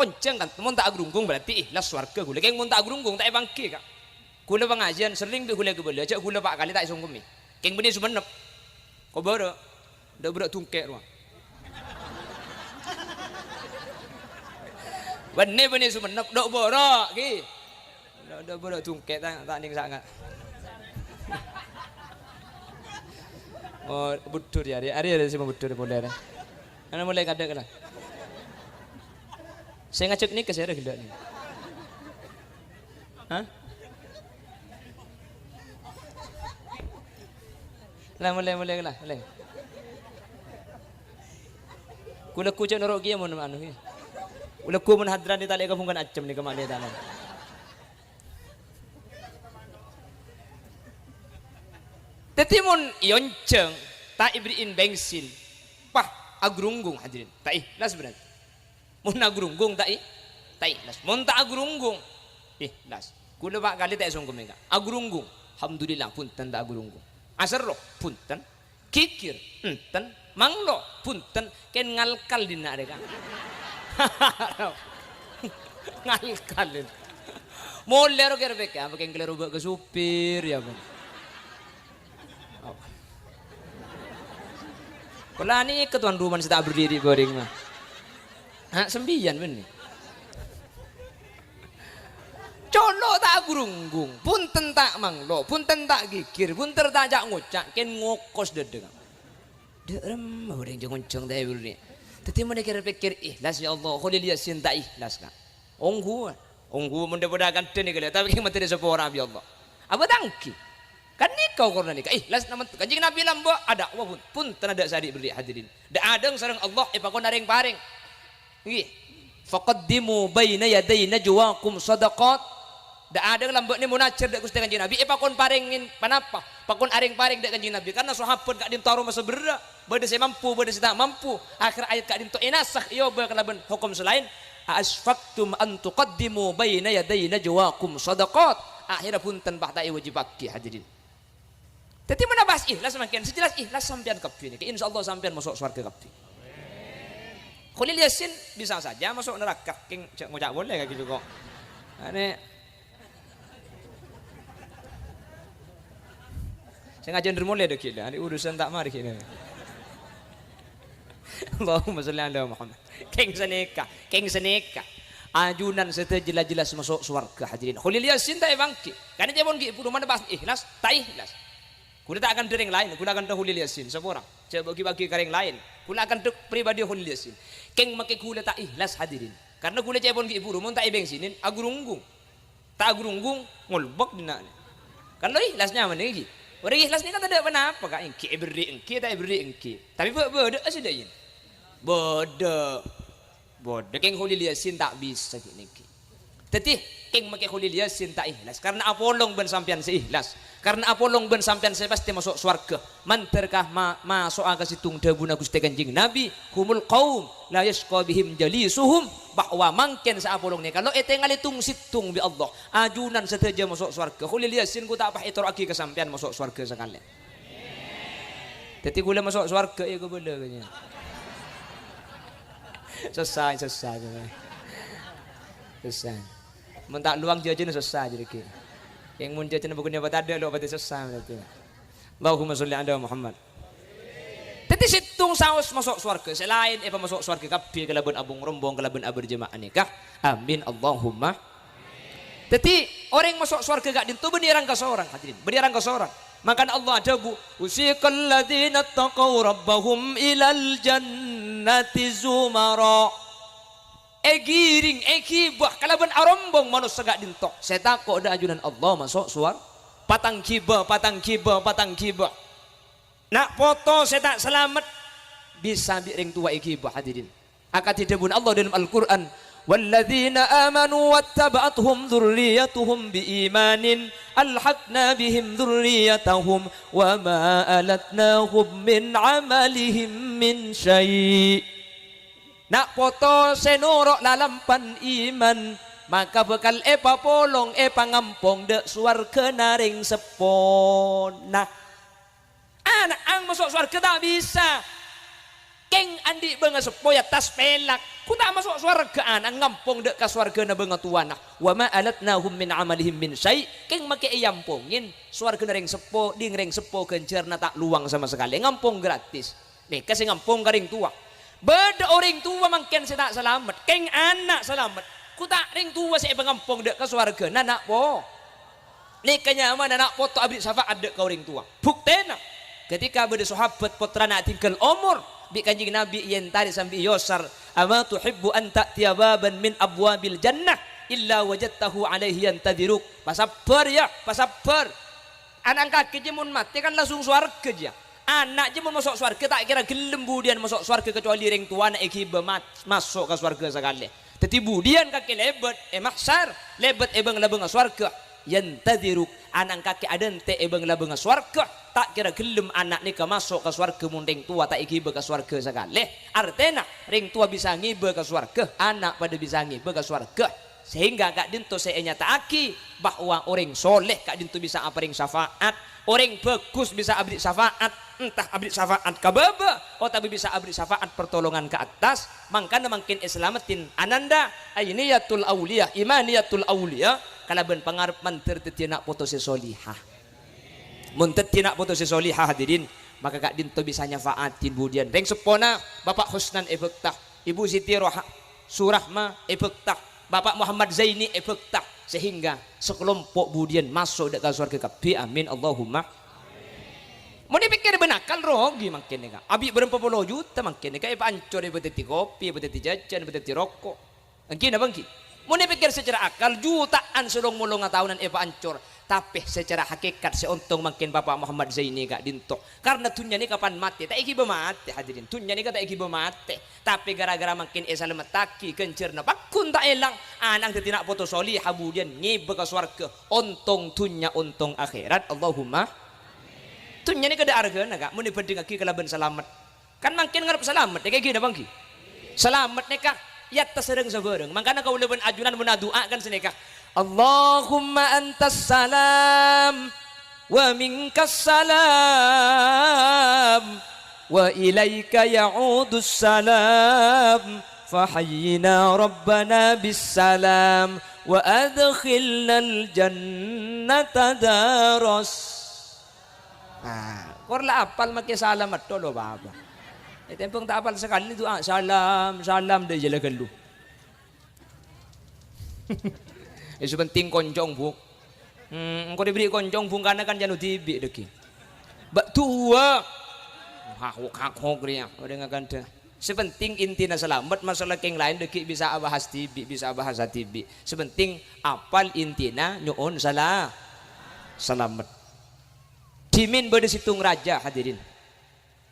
onjhâng kan, mon ta' agrunggung berarti ikhlas sowarghâ ghulâ. Kèng mon ta' agrunggung, ta' èpangghi, Ka'. Ghulâ pangajiyân serrèng bi' ghulâ kabâlâ, jhâ' ghulâ pa' kalè ta' èsongkommè. Kèng bânnè Songennep. Kobârâ. Dâ' bârâ' tungkè' rowa. Bânnè, bânnè Songennep, dhu'-buru', ghi. Dhu'-, dhu'-buru' dungkè', ta', ta' nèng sanga'. Oh, budhur ya, arè, arè, arè, sè mabudhur polè, arè. Ana molè kadhâ' kala. Sè ngajhâk nèka sè arè ghellâ' nèka. Hah? La, molè, molè, la, molè. Kulâ ghu cè' noro' kèya mon anu, ya. Kulâ ghu mon hadran è talè kabungkana ajâm nèka ma'lè talè. Dhâddhi mon èonjhâng, ta' èberri'in bensin, pas agrunggong, hadirin. Ta' èhlas berarti. Mon agrunggong ta' è-, ta' èhlas. Mon ta' agrunggong, èhlas. Kulâ pa' kalè ta' èsongkem nèka. Agrunggong, alhamdulillah, bhunten ta' agrunggong. Aserro, bhunten. Ghighir, enten. Manglo, bhunten. Kèng ngalkal dinna' rèka. Ngalkal. Molè ro kèra pèkkè, apa kèng kalèro bâ' ka supir, ya, Bang? Oh. Polana nèka tuan rumana sè ta' berdiri bâreng, mah. Ha, sampèyan, bânnè. Colo' ta' agrunggong, bhunten ta' manglo, bhunten ta' ghighir, bhunten ta' ca'-ngoca', kèng ngokos dhâddhâ. Dâ' remma orèng jhâng-onjhâng ta' èberri'. Dhâddhi mon èkèr-pèkkèr, "Èhlas, ya Allah, Kholil Yasin ta' èhlas, Ka'." Ongghu, ongghu mon dhâ-padhâ akantha nèka lè, tapè kèng matèna sapora bi' Allah. Abâ' tanggi. Kan nèka okorna nèka, èhlas namen Kanjeng Nabi lambâ', adâ' wa pun, bhunten adâ' sè andi' berri' hadirin. Dâ' adâ' sareng Allah èpakon arèng-parèng. Ngghi. "Faqaddimu baina yaday najwakum shadaqat." Dâ' adâ' lambâ' nè monajat dâ' Ghustè Kanjeng Nabi, èpakon parèngè panapa? Pakon arèng-parèng dâ' Kanjeng Nabi. Karna sahabat ka'dinto aromasa berrâ', bâdâ sè mampu, bâdâ sè ta' mampu. Akhèr ayat ka'dinto ènasakh, èobâ kalabân hokom sè laèn. "A'asyfaqtum an tuqaddimu baina yaday najwakum shadaqat." Akhèrra bhunten, pas ta' èwâjibhâghi, hadirin. Dhâddhi, mon abahas ikhlas mangkèn, sè jelas ikhlas sampèyan kabbhi nèka. Insyaallah sampèyan maso' sowarghâ kabbhi. Kholil Yasin bisa saja maso' naraka. Kèng jhâ' ngoca' polè ka gitu kok. Anè. Sè ngajhân rè molè dâgghi', anè urusan ta' marè ghi'. Allahumma sholli ala Muhammad. Kèng sanèka, kèng sanèka. Ajunan sadhâjâ la jelas maso' sowarghâ, hadirin. Kholil Yasin ta' èpangghi. Karna ca'èpon ghi' buru mana pas ikhlas, ta' ikhlas. Ghulâ ta' akantha rèng laèn, ghulâ akantha Kholil Yasin, saporana. Jhâ' bâgi-bâgi ka rèng laèn. Ghulâ akantha pribadi Kholil Yasin. Kèng makè ghulâ ta' ikhlas, hadirin. Karna ghulâ ca'èpon ghi' buru, mon ta' èbengsinnè, agrunggong. Ta' agrunggong, ngolbok dinna'. Kan lo ikhlas nyamana ènggi. Orèng ikhlas nèka tadâ' ponapa, Ka', ènggi èberri' ènggi, ta' èberri' ènggi. Tapè bâ-, bâdâ'â sè dâ'iyâ. Bâdâ. Bâdâ kèng Kholil Yasin ta' bisa ghi' nènggi. Dhâddhi, kèng makè Kholil Yasin ta' ikhlas. Karna apolong bân sampèyan sè ikhlas. Karna apolong bân sampèyan sè pastè maso' sowarghâ. Mandhâr ka ma-, maso'a ka sèttong dhâbuna Ghustè Kanjeng Nabi, "Humul qaum la yasyqa bihim jalisuhum," bahwa mangkèn sè apolong nèka lo' ètèngalè tong-sèttong bi' Allah. Ajunan sadhâjâ maso' sowarghâ. Kholil Yasin ghu ta' pas ètoro'aghi ka sampèyan maso' sowarghâ sakalè. Dhâddhi ghulâ maso' sowarghâ, iyâ, kabâlâ kèya. Sossa, sossa, sossa. Mon ta' lowang jhâjhâna sossa jârèya. Kèng mon jhâjhâna bhâghuna patadâ' lo' patè sossa berarti. Allahumma sholli ala Muhammad. Dhâddhi sèttong saos maso' sowarghâ, sè laèn èpamaso' sowarghâ kabbhi kalabân abhung-rombhung kalabân abârjâma'ah nèka. Amin, Allahumma. Dhâddhi orèng maso' sowarghâ ka'dinto bânnè rang kasorang, hadirin, bânnè rang kasorang. Mangkana Allah adhâbu, "Wasiqal ladzina taqaw rabbahum ilal jannati zumara." Èghiring, èghibâ kalabân arombhong manossa ka'dinto sè tako' dâ' ajunan Allah maso' sowar-, patang ghibâ, patang ghibâ, patang ghibâ. Na' poto sè ta' salamet bisa bi' rèng towa èghibâ, hadirin. Akadhi dhâbuna Allah dâlem Al-Qur'an, "Walladzina amanu wattaba'athum dzurriyyatuhum biimanin alhaqna bihim dzurriyyatahum wa ma alatnahum min amalihim min syai'." Na' poto sè noro' lalampan iman, maka bhâkal èpapolong, èpangampong dâ' sowarghâna rèng seppona. Ana' ang maso' sowarghâ ta' bisa. Kèng andi' bângaseppo è attas pèlak. Ghu ta' maso' sowarghâ ana' ngampong dâ' ka sowarghâna bângatowana. "Wa ma alatnahum min amalihim min syai'." Kèng makè èampongè sowarghâna rèng seppo, ding rèng seppo ghânjhârânna ta' lowang sama sakalè. Ngampong gratis. Nèka sè ngampong ka rèng towa. Bâdâ orèng towa mangkèn sè ta' salamet. Kèng ana' salamet. Ghu ta' rèng towa sè èpangampong dâ' ka sowarghâna na' po-, nèka nyamana na' poto aberri' syafaat dâ' ka orèng towa. Buktèna, ketika bâdâ sahabat pottrana adhingghâl omor bi' Kanjeng Nabi èentarè sambi èyosar, "Ama tuhibbu an ta'tiya baban min abwabil jannah illa wajadtahu alaihi yantadhiruk?" Pasabbhâr, yâ, pasabbhâr. Ana' kakè jiyâ mon matè kan langsung sowarghâ jiyâ. Ana' jiyâ mon maso' sowarghâ ta' kèra ghellem budiyân maso' sowarghâ kacuali rèng towana èghibâ mat-, maso' ka sowarghâ sakalè. Dhâddhi budiyân kakè lèbât è mahsyar, lèbât è bâng-labângnga sowarghâ. Yantadhiruk, ana' kakè adhânte' è bâng-labângnga sowarghâ, ta' kèra ghellem ana' nèka maso' ka sowarghâ mon rèng towa ta' èghibâ ka sowarghâ sakalè. Artèna, rèng towa bisa ngibâ ka sowarghâ, ana' padâ bisa ngibâ ka sowarghâ. Sehingga ka'dinto sè ènyata'aghi bahwa orèng soleh ka'dinto bisa aparèng syafaat, orèng bhâghus bisa aberri' syafaat, entah aberri' syafaat ka bâbâ otabâ bisa aberri' syafaat pertolongan ka attas, mangkana mangkèn èsalameddhi ananda ainiyatul auliya, imaniyatul auliya, kalabân pangarep mandhâr dhâddhiyâ na' poto sè solihah. Mon dhâddhiyâ na' poto sè solihah, hadirin, maka ka'dinto bisa nyafa'adhi budiyân rèng seppona Bapa' Husnan èbhâkta. Ibu Siti Roha-, Surahma èbhâkta, Bapa' Muhammad Zaini èbhâkta, sehingga sakalompo' budiyân maso' dâ' ka sowarghâ kabbhi. Amin, Allahumma. Mon èpèkkèr bân akal, rogi mangkèn nèka. Abi' bârâmpa polo juta mangkèn nèka èpaancor, èpadhâddhi kopi, èpadhâddhi jhâjhân, èpadhâddhi roko'. Èngghi napa èngghi? Mon èpèkkèr secara akal, juta'an sè long-molongnga taonan èpaancor. Tapè secara hakikat sè ontong mangkèn Bapa' Muhammad Zaini ka'dinto. Karna dhunnya nèka pan matè, ta' èghibâ matè, hadirin. Dhunnya nèka ta' èghibâ matè. Tapè gara-gara mangkèn èsalamettaghi, ghânjhârânna pagghun ta' èlang. Ana' dhâddhi na' poto solihah, budiyân ngibâ ka sowarghâ. Ontong dhunnya, ontong akhèrat. Allahumma. Dhunnya nèka tadâ' arghâna, Ka', mon èbhândhingngaghi kalabân salamet. Kan mangkèn ngarep salamet, èngghi napa èngghi? Salamet nèka è attas sareng sabhârâng. Mangkana kaulâ bân ajunan mon adu'a kan sanèka, "Allahumma antas salam, wa minkas salam, wa ilaika ya'udus salam, fa hayyina rabbana bis salam, wa adkhilnal jannata daras." Nah, kor la apal makè salam metto lo, Bapa'. È tembhâng ta' apal sakalè du'a, "Salam, salam," dâ' iyâ la ghâllu. È sè penting koncong, Bu. Hmm, engko' èberri' koncong bungkana kan jhân dhibi' dhâggi'. Bâ' duwâ'. Hakok-hakok rèya, orèng akanta. Sè penting intina salamet, masalah kèng laèn dhâggi' bisa abahas dhibi', bisa abahas dhibi'. Sè penting apal intina nyo'on sala-, salamet. Dhimèn bâdâ sèttong rajâ, hadirin.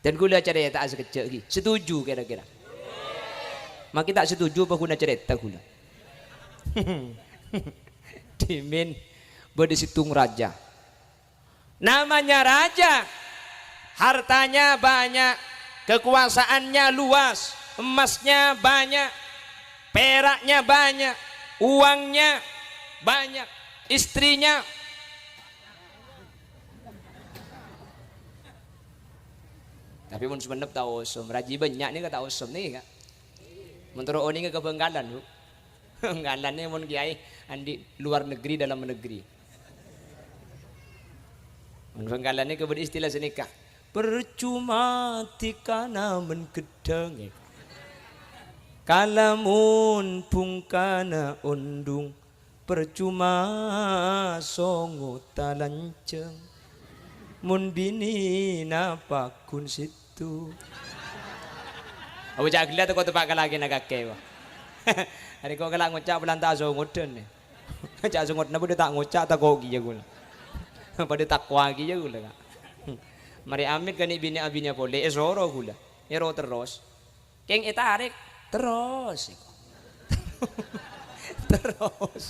Dan kaulâ carèta'a sakejjhâ' ghi. Setuju kira-kira? Makè ta' setuju apa ghuna carèta kaulâ? Dhimèn bâdâ sèttong rajâ. Namanya raja, hartanya banyak, kekuasaannya luas, emasnya banyak, peraknya banyak, uangnya banyak, istrinya Tapè mon Songennep ta' osom, rajâ bânnya' nèka ta' osom nèka. Mon terro onènga ka Bhângkalan, Bu. Bhângkalan nèka mon kèyaè andi' luar negeri, dalam negeri. Mon Bhângkalan nèka bâdâ istilah sanèka, "Percuma dhikana mèn ghedhâng, kalamun bhungkana ondhung." Percuma songo talanjhâng, mon binèna paggun sèttong. Apa ca' ghellâ' tako' teppa' ka lakèna kakè, wah. Arè ko' kala' ngoca' polana ta' songodhân, nè. Ca' songodhânna padâ ta' ngoca', tako' kèya ghulâ. Padâ tako' kèya ghulâ, Ka'. Marè amit ka nè' binè' abinèya polè, èsoro ghulâ. Èro terros. Kèng ètarèk terros. Terros.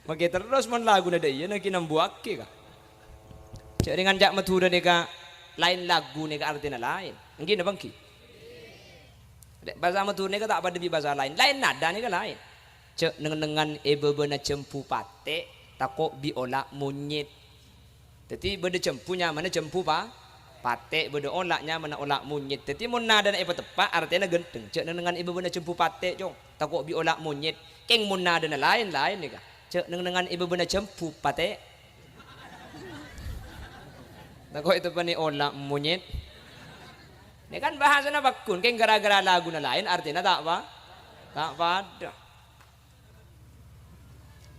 Makè terros mon laguna dâ' iyâ naghi nambuwâghi, Ka'. Jhâ' rèngan ca' Madhurâ nèka laèn lagu nèka artèna laèn. Èngghi napa èngghi? Bhâsa Madhurâ nèka ta' padâ bi' bhâsa laèn. Laèn nada nèka laèn. Jhâ' neng-nengngan è bâbâna jhâmbhu patè', tako' bi' ola' monyèt. Dhâddhi, bâdâ jhâmbhu nyamana jhâmbhu pa-, patè', bâdâ ola' nyamana ola' monyèt. Dhâddhi, mon nadana èpateppa', artèna ghântheng. Jhâ' neng-nengngan è bâbâna jhâmbhu patè', Cong. Tako' bi' ola' monyèt. Kèng mon nadana laèn, laèn nèka. Jhâ' neng-nengngan è bâbâna jhâmbhu patè'. Tako' èteppa'è ola' monyèt. Nèka kan bhâsana paggun, kèng ghârâ-ghârâ laguna laèn, artèna ta' pa-, ta' padâ.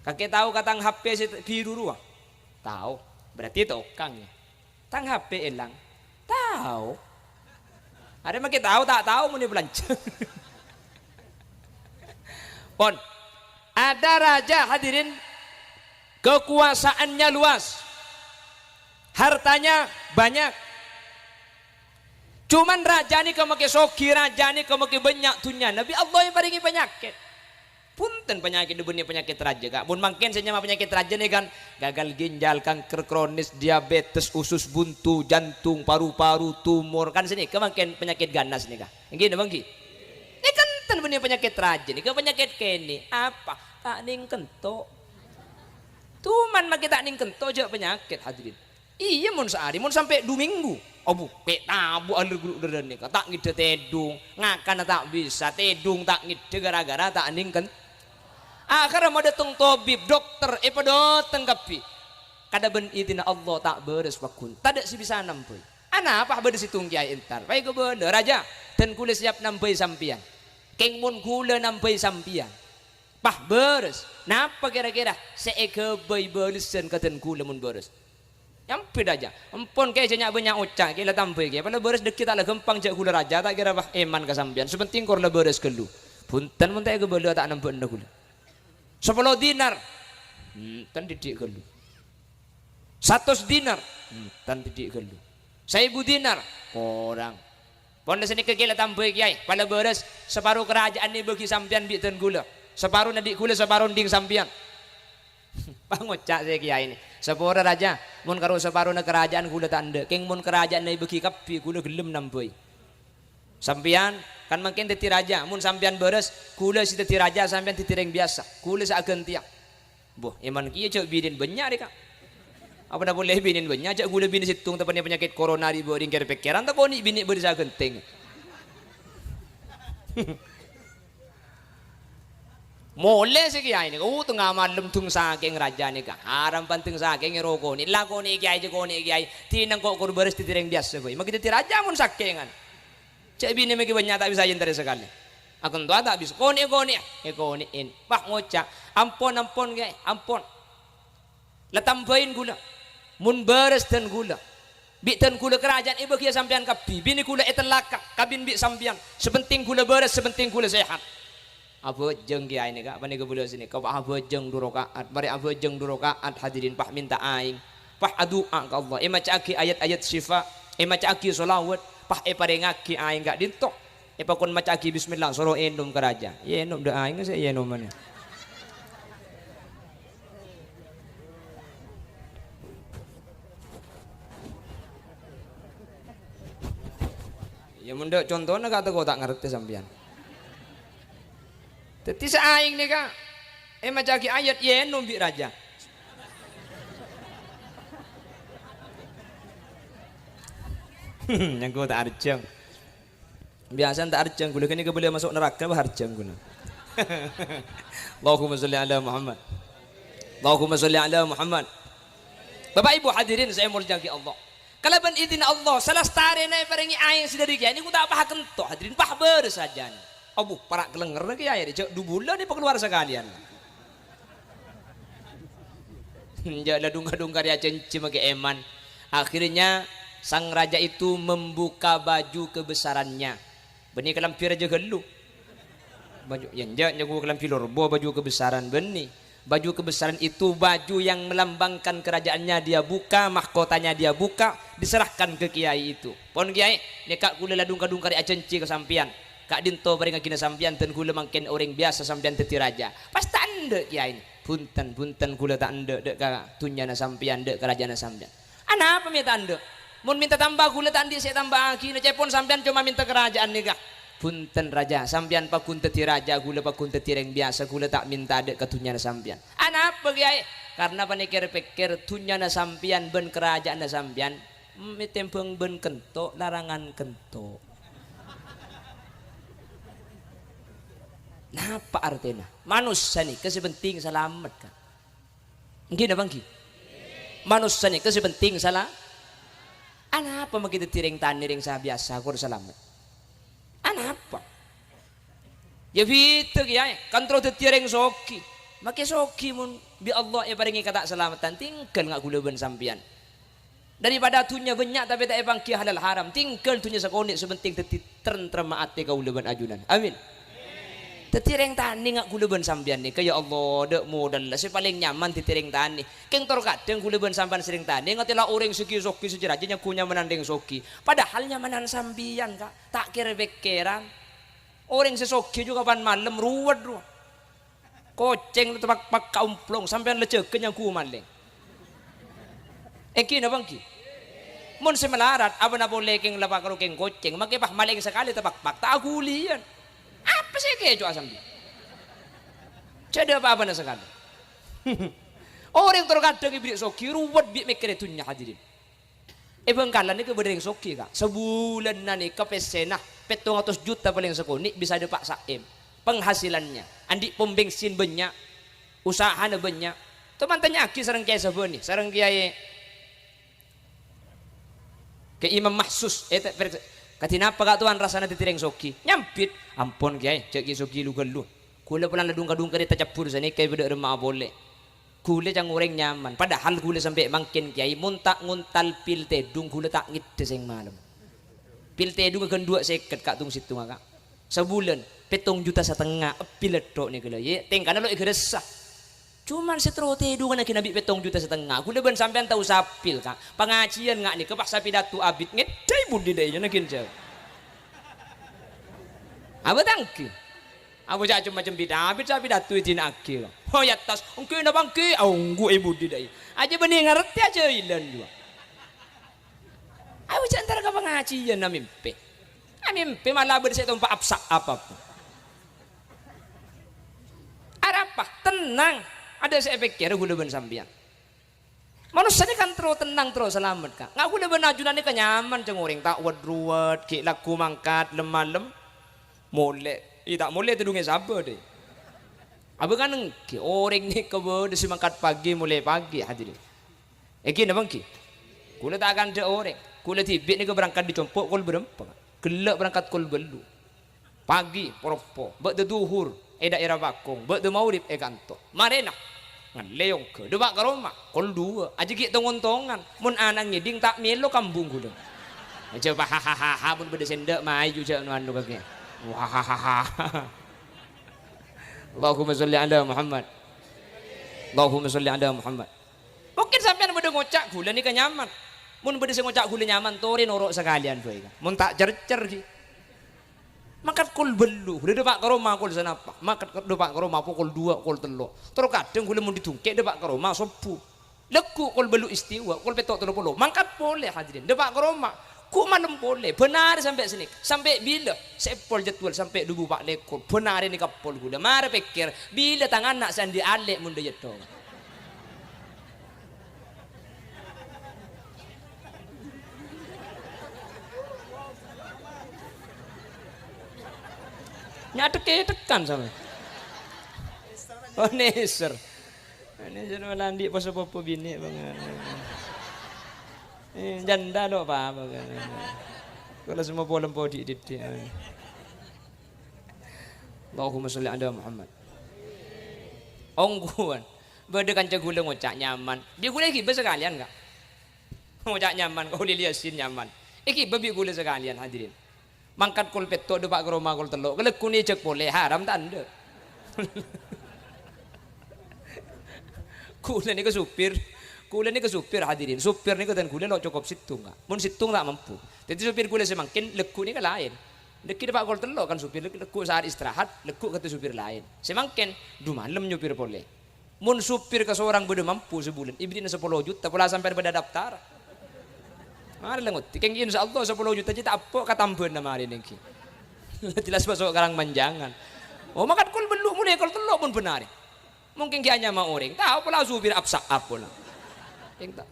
Kakè tao ka tang H P sè biru rowa? Tao. Berarti tokang, yâ. Tang H P èlang? Tao. Arè makè tao, ta' tao mon èbelanja. Pon. Ada raja, hadirin, kekuasaannya luas. Hartanya banyak. Cuman raja nèka makè soghi, raja nèka makè bânnya' dhunnyana, bi' Allah èparèngè panyakèt. Bhunten, panyakèt bânnè panyakèt rajâ, Ka'. Mon mangkèn sè nyama panyakèt rajâ nèka kan gagal ginjal, kanker kronis, diabetes, usus buntu, jantung, paru-paru, tumor, kan sanèka mangkèn panyakèt ganas nèka. Èngghi napa èngghi? Nèka enten bânnè panyakèt rajâ nèka, panyakèt kènè'. Apa? Ta' nèng kento'. Cuman makè ta' nèng kento' jâ' panyakèt, hadirin. Iyâ, mon saarè, mon sampè' du minggu, abu, pè' tabu' aler gulu' dârâ nèka, ta' ngèdhâ tèdung, ngakanna ta' bisa, tèdung ta' ngèdhâ gara-gara ta' nèng ken-, akhèrra madâteng tobib, dokter, èpadâteng kabbhi. Kadhâ bân idinna Allah ta' bârâs pagghun, tadâ' sè bisa nambâi. Anapa bâdâ sèttong kèyaè entar, pas èkabâlâ, "Rajâ, dân kaulâ siap nambâi sampèyan. Kèng mon kaulâ nambâi sampèyan, pas bârâs, napa kèra-kèra sè èghâbây bâlessan ka dân kaulâ mon bârâs?" Nyampè rajâ. "Empon, Kè, jhâ' nya'-bânnya' oca', Kè, la tambâi, Kè. Pola bârâs dhâggi' ta' la ghâmpang, jhâ' kaulâ rajâ, ta' kèra, bâh, èman ka sampèyan. Sè pentèng kor la bârâs ghâllu." "Bhunten, mon ta' èkabâlâ, ta' nambâ'âna kaulâ." "Sapolo dinar." "Enten dhiddhi' ghâllu." "Satos dinar." "Enten dhiddhi' ghâllu." "Saèbu dinar." "Korang." "Pon la sanèka, Kè, la tambâi, Kèyaè. Pola bârâs, saparo karajâ'ân èbâghi sampèyan bi' dân kaulâ. Saparona dhi' kaulâ, saparona dhi' sampèyan." Pangoca' sè kèyaè nè, "Sapora, Rajâ, mon karo saparona karajâ'ân kaulâ ta' endâ', kèng mon karajâ'ânna èbâghi kabbhi, kaulâ ghellem nambâi. Sampèyan kan mangkèn dhâddhi rajâ, mon sampèyan bârâs, kaulâ sè dhâddhi rajâ, sampèyan dhâddhi rèng biyasa, kaulâ sè aghântèya." Bo, èman kèya jhâ' binèn bânnya' rè, Ka'. Apa polè binèn bânnya', jhâ' kaulâ binè sèttong tapènè panyakèt korona rè bâ' rèng kèr-pèkkèran, ta' konè' binè bâdâ sè aghântèng. Molè sè kèyaè nèka, oh, tengnga malem dung sakèng rajâ nèka. Haram pandeng sakèng èrokonè. La konè' kèyaè, jhâ' konè' kèyaè. Dhinèng ko' kor bârâs dhâddhi rèng biyasa bhâi. Maghi dhâddhi rajâ mon sakèngan. Jhâ' binè maghi bânnya' ta' bisa èntarè sakalè. Akento ta' bisa. Konè', konè', èkonè'è. Pas ngoca', "Ampon, ampon, kèyaè, ampon." La tambâi kaulâ. Mon bârâs dân kaulâ, bi' dân kaulâ karajâ'ân èbâghiyâ sampèyan kabbhi. Binè kaulâ ètellaka kabin bi' sampèyan. Sè pentèng kaulâ bârâs, sè pentèng kaulâ sehat. Abhâjâng kèyaè nèka, panèka bulâ sanèka, pas abhâjâng du raka'at. Marè abhâjâng du raka'at, hadirin, pas mènta aèng. Pas adu'a ka Allah. Èmaca'aghi ayat-ayat syifa, èmaca'aghi shalawat, pas èparèngaghi aèng ka'dinto. Èpakon maca'aghi bismillah, soro ènom ka rajâ. Ènom dâ' aèng sè ènomana. Iyâ, mon dâ' contona ka'dinto ta' ngartè sampèyan. Dhâddhi sè aèng nèka èmaca'aghi ayat, ènom bi' rajâ. Nyangko ta' arjâng. Biyasana ta' arjâng, kaulâ ghânèka bâlâ maso' naraka, bâh, arjâng kaulâ. Allahumma sholli ala Muhammad. Allahumma sholli ala Muhammad. Bapak Ibu hadirin sè èmoljâ'aghi Allah. Kalabân idinna Allah, salastarèna èparèngè aèng sè dâri kèyaè nèko ta' pas kento, hadirin, pas bârâs rajâna. Abu, para' kalènger kèyaè, jhâ' du bulân èpakalowar sakalèyan. Jhâ' la dhung-kadhung karè ajhânjhi makè èman. Akhirnya, sang raja itu membuka baju kebesarannya. Bânnè kalambhi rajâ ghâllu. Baju, yâ, enjâ', nyangko kalambhi lorbo, baju kebesaran bânnè. Baju kebesaran itu baju yang melambangkan kerajaannya dia buka, mahkotanya dia buka, diserahkan ke kiai itu. Pon kiai, nèka kaulâ la dhung-kadhung karè ajhânjhi ka sampèyan. Ka'dinto parèngaghina sampèyan dân kaulâ mangkèn orèng biyasa, sampèyan dhâddhi rajâ. Pas ta' endâ' kiai. Bhunten, bhunten, kaulâ ta' endâ' dâ' ka dhunnyana sampèyan, dâ' ka rajâna sampèyan. Anapa mè' ta' endâ'? Mon mènta tamba, kaulâ ta' andi' sè ètambâ'âghi, ca'èpon sampèyan coma mènta karajâ'ân nèka. Bhunten, Rajâ, sampèyan pagghun dhâddhi rajâ, kaulâ pagghun dhâddhi rèng biyasa, kaulâ ta' mènta dâ' ka dhunnyana sampèyan. Anapa, Kiyaè? Karna panèka pèkkèr dhunnyana sampèyan bân karajâ'ânna sampèyan, mè' tèmbhâng bân kento', larangan kento'. Napa artèna? Manossa nèka sè pentèng salamet, Ka'. Èngghi napa èngghi? Manossa nèka sè pentèng sala-, anapa maghi dhâddhi rèng tanè, rèng sabiyasa, kor salamet? Anapa? Yâ bhidhâ, Kiyaè, kan terro dhâddhiyâ rèng soghi. Make soghi mon bi' Allah èparèngè ka ta' salameddhân, tinggal nga' ghulâ bân sampèyan. Daripada dhunnya bânnya' tapè ta' èpangghi halal haram, tinggal dhunnya sakonè' sè pentèng dhâddhi tentremma atè kaulâ bân ajunan. Amin. Dhâddhi rèng tanè nga' ghulâ bân sampèyan nèka, ya Allah, dâ' modal sè palèng nyaman dhâddhi rèng tanè. Kèng tor kadhâng ghulâ bân sampèyan sè rèng tanè ngatèla orèng sè ghi-, soghi sè jâ-rajâ nyangghu nyamanan rèng soghi. Padahal nyamanan sampèyan, Ka', ta' kèr-pèkkèran. Orèng sè soghi jhughân malem ruwet, ro. Kocèng la tapakpak kaomplong, sampèyan la jâgâ nyangghu malèng. Èngghi napa èngghi? Mon sè malarat, abâ'na polè kèng la pakaro kèng kocèng, make pas malèng sakalè tapakpak, ta' aghuliyân. Apa sè èkèco'a sampèyan? Jhâ' dâ' pa-apana sakalè. Orèng tor kadhâng èberri' soghi, ruwet bi' mèkkèrè dhunnya, hadirin. È Bhângkalan nèka bâdâ rèng soghi, Ka'. Sabulânna nèka pèssèna pèttong atos juta palèng sakonè' bisa dâpa' sa M. Penghasilannya, andi' pom bensin bânnya', usahana bânnya'. To' man tanya'aghi sareng Kèyaè Sabâni, sareng Kèyaè, Kèyaè Imam Mahsus, eh, te-, per-, kadhi napa, Ka', towan, rassana dhâddhi rèng soghi? Nyambit, "Ampon, Kèyaè, jhâ' ghi' soghi lu-ghâllu. Ghulâ polana la dhung-kadhung karè tacabbhur sanèka è bâdâ remma'a polè." Ghulâ ca'na orèng nyaman, padahal ghulâ sampè' mangkèn, Kèyaè, mon ta' ngontal pil tèdung ghulâ ta' ngèddhâ sèng malem. Pil tèdungnga ghân duwâ' sèket, Ka', tong-sèttongnga, Ka'. Sabulân, pèttong juta satengnga, pil ètto' nèka la, yè, tèngkana lo' èghâressa. Coma sè terro tèdungnga naghi' nambi' pèttong juta satengnga, ghulâ bân sampèyan ta' osa pil, Ka'. Pangajiyân nga' nèka pas sapidatu abit, ngèddhâi budi dâ' iyâ naghi' jhâ'. Abâ' tangghi. Abâ' jhâ' cem-macem bit-abit sapidatu èdina'aghi, Ka'. Oh, ya tas, èngghi napa èngghi? Ongghu è budi dâ' iyâ. Ajâ bânnè ngartè ajâ ilân juwâ. Ayo, jhâ' entar ka pangajiyân, amèmpè. Amèmpè malah bâdâ sè ètompa' apsa-, apa-apa. Arapa? Tennang. Adâ' sè èpèkkèrè ghulâ bân sampèyan. Manossa nèka kan terro tennang, terro salamet, Ka'. Nga' ghulâ bân ajunan nèka nyaman, ca'na orèng ta' wet-ruwet, ghi' lagghu mangkat lem-malem. Molè. Iyâ, ta' molè tèdungngè sabâ, dâ'. Abâ' kan èngghi, orèng nèka bâdâ sè mangkat pagi, molè pagi, hadirin. Èngghi napa èngghi? Ghulâ ta' kandhâ orèng. Ghulâ dhibi' nèka berangkat dâri compo' kol bârâmpa. Ghellâ' berangkat kol bâllu'. Pagi, poroppo. Bâ'dâ dhuhur, è daerah Pakong. Bâ'dâ maghrib, è kanto. Marèna, ngallè ongghâ. Dâpa' ka roma, kol duwâ'. Ajâ ghi' tong-ontongan. Mon ana' ngèdhing, ta' mèlo kambung ghulâ. Ajâ, hahaha, mon bâdâ sè endâ', mayu jhâ' anu-anu kakè. Wahahaha. Allahumma sholli ala Muhammad. Allahumma sholli ala Muhammad. Mungkin sampèyan bâdâ ngoca', "Ghulâ nèka nyaman." Mon bâdâ sè ngoca' ghulâ nyaman, torè noro' sakalèyan bhâi, Ka'. Mon ta' cèr-cèr, ghi. Mangkat kol bâllu', ghulâ dâpa' ka roma kol sanapa? Mangkat dâpa' ka roma pokol duwâ', kol tello'. Terro kadhâng ghulâ mon didhungkè' dâpa' ka roma sobbhu. Lagghu' kol bâllu' istiwa, kol pètto' tello polo. Mangkat polè, hadirin. Dâpa' ka roma. Ghu' malem polè. Bân arè sampè' sanèka. Sampè' bilâ? Sè èpol jadwal sampè' dubu pa' lèkor. Bân arè nèka pol ghulâ. Marè pèkkèr, bilâ tang ana' sè andi' alè' mon dâ' iyâ tong. Nyadhek-kedhekan samè. Oh, nèser. Nèser malah andi' poso popo binè' bângal. Eh, janda dâ' pa-apa kan. Kalau semua polem podi didik. Allahumma sholli ala Muhammad. Ongghuwân. Bâdâ kanca ghulâ ngoca' nyaman. Dhi ghulâ èghibâ sakalèyan, Ka'. Ngoca' nyaman, Kholil Yasin nyaman. Èghibâ bi' ghulâ sakalèyan, hadirin. Mangkat kol pètto' dâpa' ka roma kol tello'. Kalagghuna èjhâk polè, haram ta' endâ'? Ghulâ nèka supir. Ghulâ nèka supir, hadirin. Supir nèka dân ghulâ lo' cokop sèttong, Ka'. Mon sèttong ta' mampu. Dhâddhi supir ghulâ sè mangkèn, lagghu' nèka laèn. Lagghu' dâpa' kol tello' kan supir, lagghu' saat istirahat, lagghu' kadhi supir laèn. Sè mangkèn, du malem nyopir polè. Mon supir kasorang bâdâ mampu sabulân, èbèrri'na sapolo juta, pola sampèyan bâdâ daftar. Marè la ngoddi, kèng insyaallah sapolo juta jiyâ ta' eppo' katambhâna marèna èngghi. Jelas maso' karang manjangan. Oh, mangkat kol bâllu' molè kol tello' pon bân arè. Mungkin ghi' anyama orèng, tao pola supir apsa-, apa la. Kèng ta-,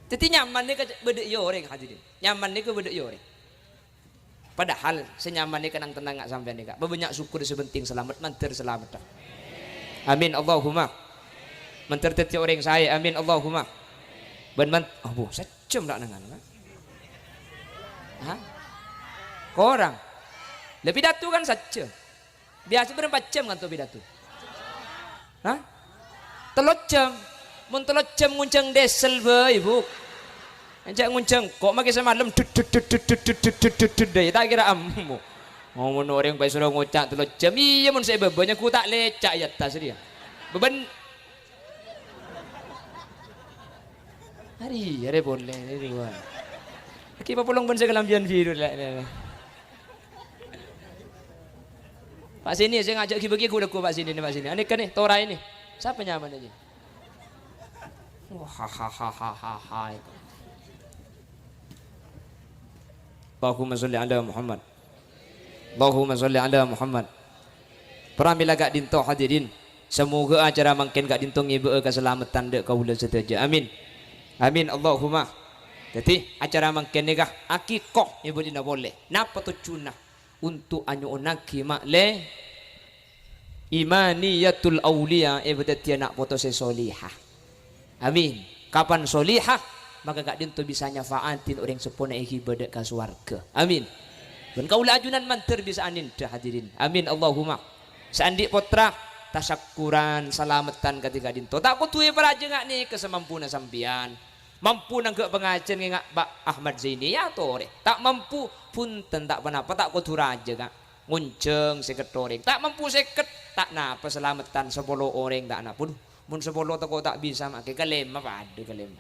dhâddhi nyaman nèka bâdâ iyâ orèng, hadirin. Nyaman nèka bâdâ iyâ orèng. Padahal sè nyaman nèka nang-tennang nga' sampèyan nèka. Pabânnya' sokkor sè pentèng salamet, mandhâr salamet. Amin, Allahumma. Mandhâr dhâddhi orèng saè, amin, Allahumma. Bân man-, oh, bu, sajjhâm ta' nangana, Ka'? Hah? Korang. Lah, pidato kan sajjhâm. Biyasa bârâmpa jhâm kanto pidato? Hah? Tello jam. Mon tello jam ngonjhâng diesel bhâi, Bu. Enjâ' ngonjhâng kok makkè samalem dut, dut, dut, dut, dut, dut, dut, dut, dut, dut, dut, ta' kèra ammo. Mon orèng bhâi soro ngoca' tello jam, iyâ mon sè bâbâ nyangghu ta' lèca' è attas rèya. Bâbân. Arè, arè polè, arè dua. Lagi papolong bân sè kalambhiyân biru, la, la, la. Pak Sini, sè ngajhâk ghibâ ghi' ghu-lagghu Pak Sini, Pak Sini. Anèka nè, Tora ini. Sapa nyamana ini? Wah, ha, ha, ha, ha, ha, ha. Allahumma sholli ala Muhammad. Allahumma sholli ala Muhammad. Pramila ka'dinto, hadirin. Samoghâ acara mangkèn ka'dinto ngèbâ'â kasalameddhân dâ' kaulâ sadhâjâ. Amin. Amin, Allahumma. Dhâddhi, acara mangkèn nèka akikoh è bâdhina polè. Napa tojjhuna? Onto' anyo'onnaghi ma'lè imaniyatul auliya èpadhâddhiyâ na' poto sè soliha. Amin. Kapan soliha, maka ka'dinto bisa nyafa'atin orèng seppona èghibâ dâ' ka sowarghâ. Amin. Bân kaulâ ajunan mandhâr bisa anèndhâ, hadirin. Amin, Allahumma. Sè andi' pottra, tasakkuran, salameddhân kadhi ka'dinto. Ta' kodhu èparajâ nga' nèka samampuna sampèyan. Mampu nangghâ' pangajhiyân ngènga' Pak Ahmad Zaini, ya torè. Ta' mampu, bhunten, ta' ponapa, ta' kodhu rajâ, Ka'. Ngonjhâng sèket orèng. Ta' mampu sèket, ta' napa salameddhân sapolo orèng, ta' napa. Dhu, mon sapolo tako' ta' bisa, makè kalèma padâ kalèma.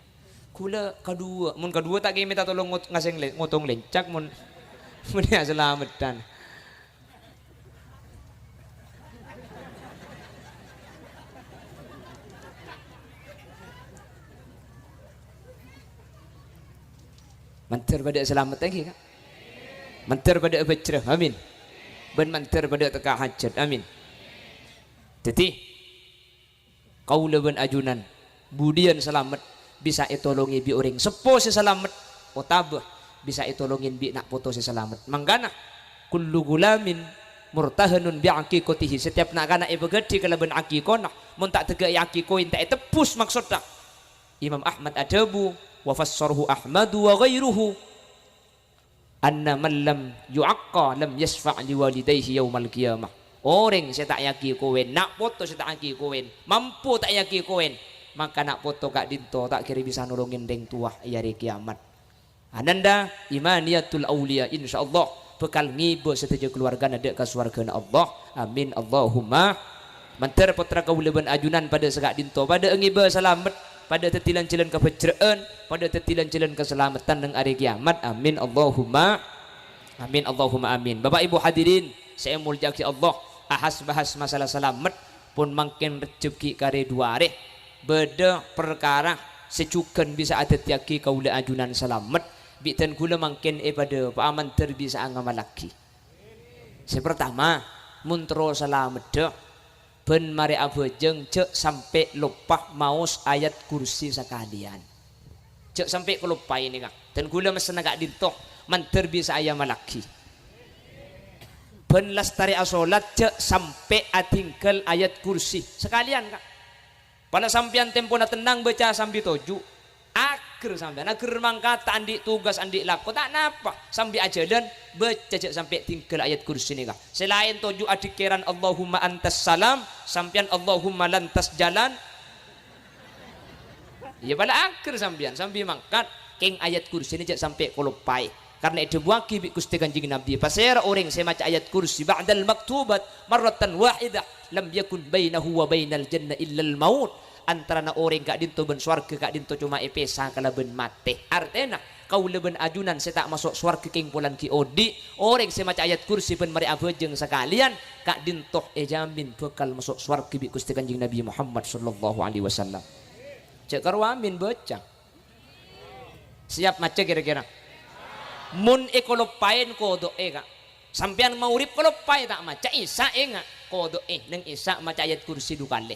Ghulâ kadhuwâ, mon kadhuwâ ta' kèya mènta tolong ngot-, ngasèng lè-, ngotong lèncak mon, mon ya salameddhân. Mandhâr padâ salamet èngghi, Ka'? Mandhâr padâ abhâjrâ, amin. Bân mandhâr padâ tekka hajhât, amin. Dhâddhi, kaulâ bân ajunan, budiyân salamet bisa ètolongè bi' orèng seppo sè salamet, otabâ bisa ètolongè bi' na' poto sè salamet. Mangkana, "Kullu ghulamin murtahanun bi aqiqatihi." Setiap na'-kana' èpaghâdhi kalabân akikona, mon ta' dâggâ'è akikoè, ta' ètebbhus maksoddhâ. Imam Ahmad adhâbu, "Wa fassarahu Ahmadu wa ghairuhu, anna man lam yu'aqqa lam yasyfa' li walidayhi yaumal qiyamah." Orèng sè ta' èakikoèn, na' poto sè ta' èakikoèn, mampu ta' èakikoèn, maka na' poto ka'dinto ta' kèra bisa nolongè rèng towa è arè kèyamat. Ananda imaniyatul auliya, insyaallah bhâkal ngibâ sadhâjâ kalowarghâna dâ' ka sowarghâna Allah. Amin, Allahumma. Mandhâr pottra kaulâ bân ajunan padâ saka'dinto, padâ ngibâ salamet, padâ dhâddhi lan-jhâlân kabhâjrâ'ân, padâ dhâddhi lan-jhâlân kasalameddhân neng arè kèyamat. Amin, Allahumma. Amin, Allahumma amin. Bapak Ibu hadirin sè èmoljâ'aghi Allah, ahas-bahas masalah salamet, pon mangkèn Rejjeb ghi' karè dhu arè. Bâdâ parkara sè jhughân bisa adhâddhiyâghi kaulâ ajunan salamet, bi' dân ghulâ mangkèn èpadâpa'a mandhâr bisa'a ngamallaghi. Sè partama, mon terro salameddhâ, bân marè abhâjâng jhâ' sampè' loppa maos ayat kursi sakalèyan. Jhâ' sampè' kaloppaè nèka. Dân ghulâ messenna ka'dinto, mandhâr bisa'a èamallaghi. Bân lastarè asolat jhâ' sampè' adhingghâl ayat kursi sakalèyan, Ka'. Pola sampèyan tempona tennang bâca sambi toju'. Ager sampèyan, ager mangkat, ta' andi' tugas, andi' lako, ta' napa. Sambi ajhâlân, bâca jhâ' sampè' dhinggâl ayat kursi nèka. Sè laèn toju' adhikkèran Allahumma antas salam, sampèyan Allahumma lantas jalan. Iyâ, pola ager sampèyan, sambi mangkat, kèng ayat kursi nèka jhâ' sampè' kaloppaè. Karna èdhâbuwâghi bi' Ghustè Kanjeng Nabi, "Pasèra orèng sè maca ayat kursi ba'dal maktubat marratan wahidah, lam yakun bainahu wa bainal jannah illal maut." Antarana orèng ka'dinto bân sowarghâ ka'dinto coma èpèsa kalabân matè. Artèna, kaulâ bân ajunan sè ta' maso' sowarghâ kèng polana ghi' odi', orèng sè maca ayat kursi bân marè abhâjâng sakalèyan, ka'dinto èjamin bhâkal maso' sowarghâ bi' Ghustè Kanjeng Nabi Muhammad sallallahu alaihi wasallam. Jhâ' karo amin bâca. Siap maca kèra-kèra? Mon èkaloppaèn kodo'è, Ka'. Sampèyan maghrib kaloppaè ta' maca, isya' enga', kodo'è neng isya' maca ayat kursi dhu kalè.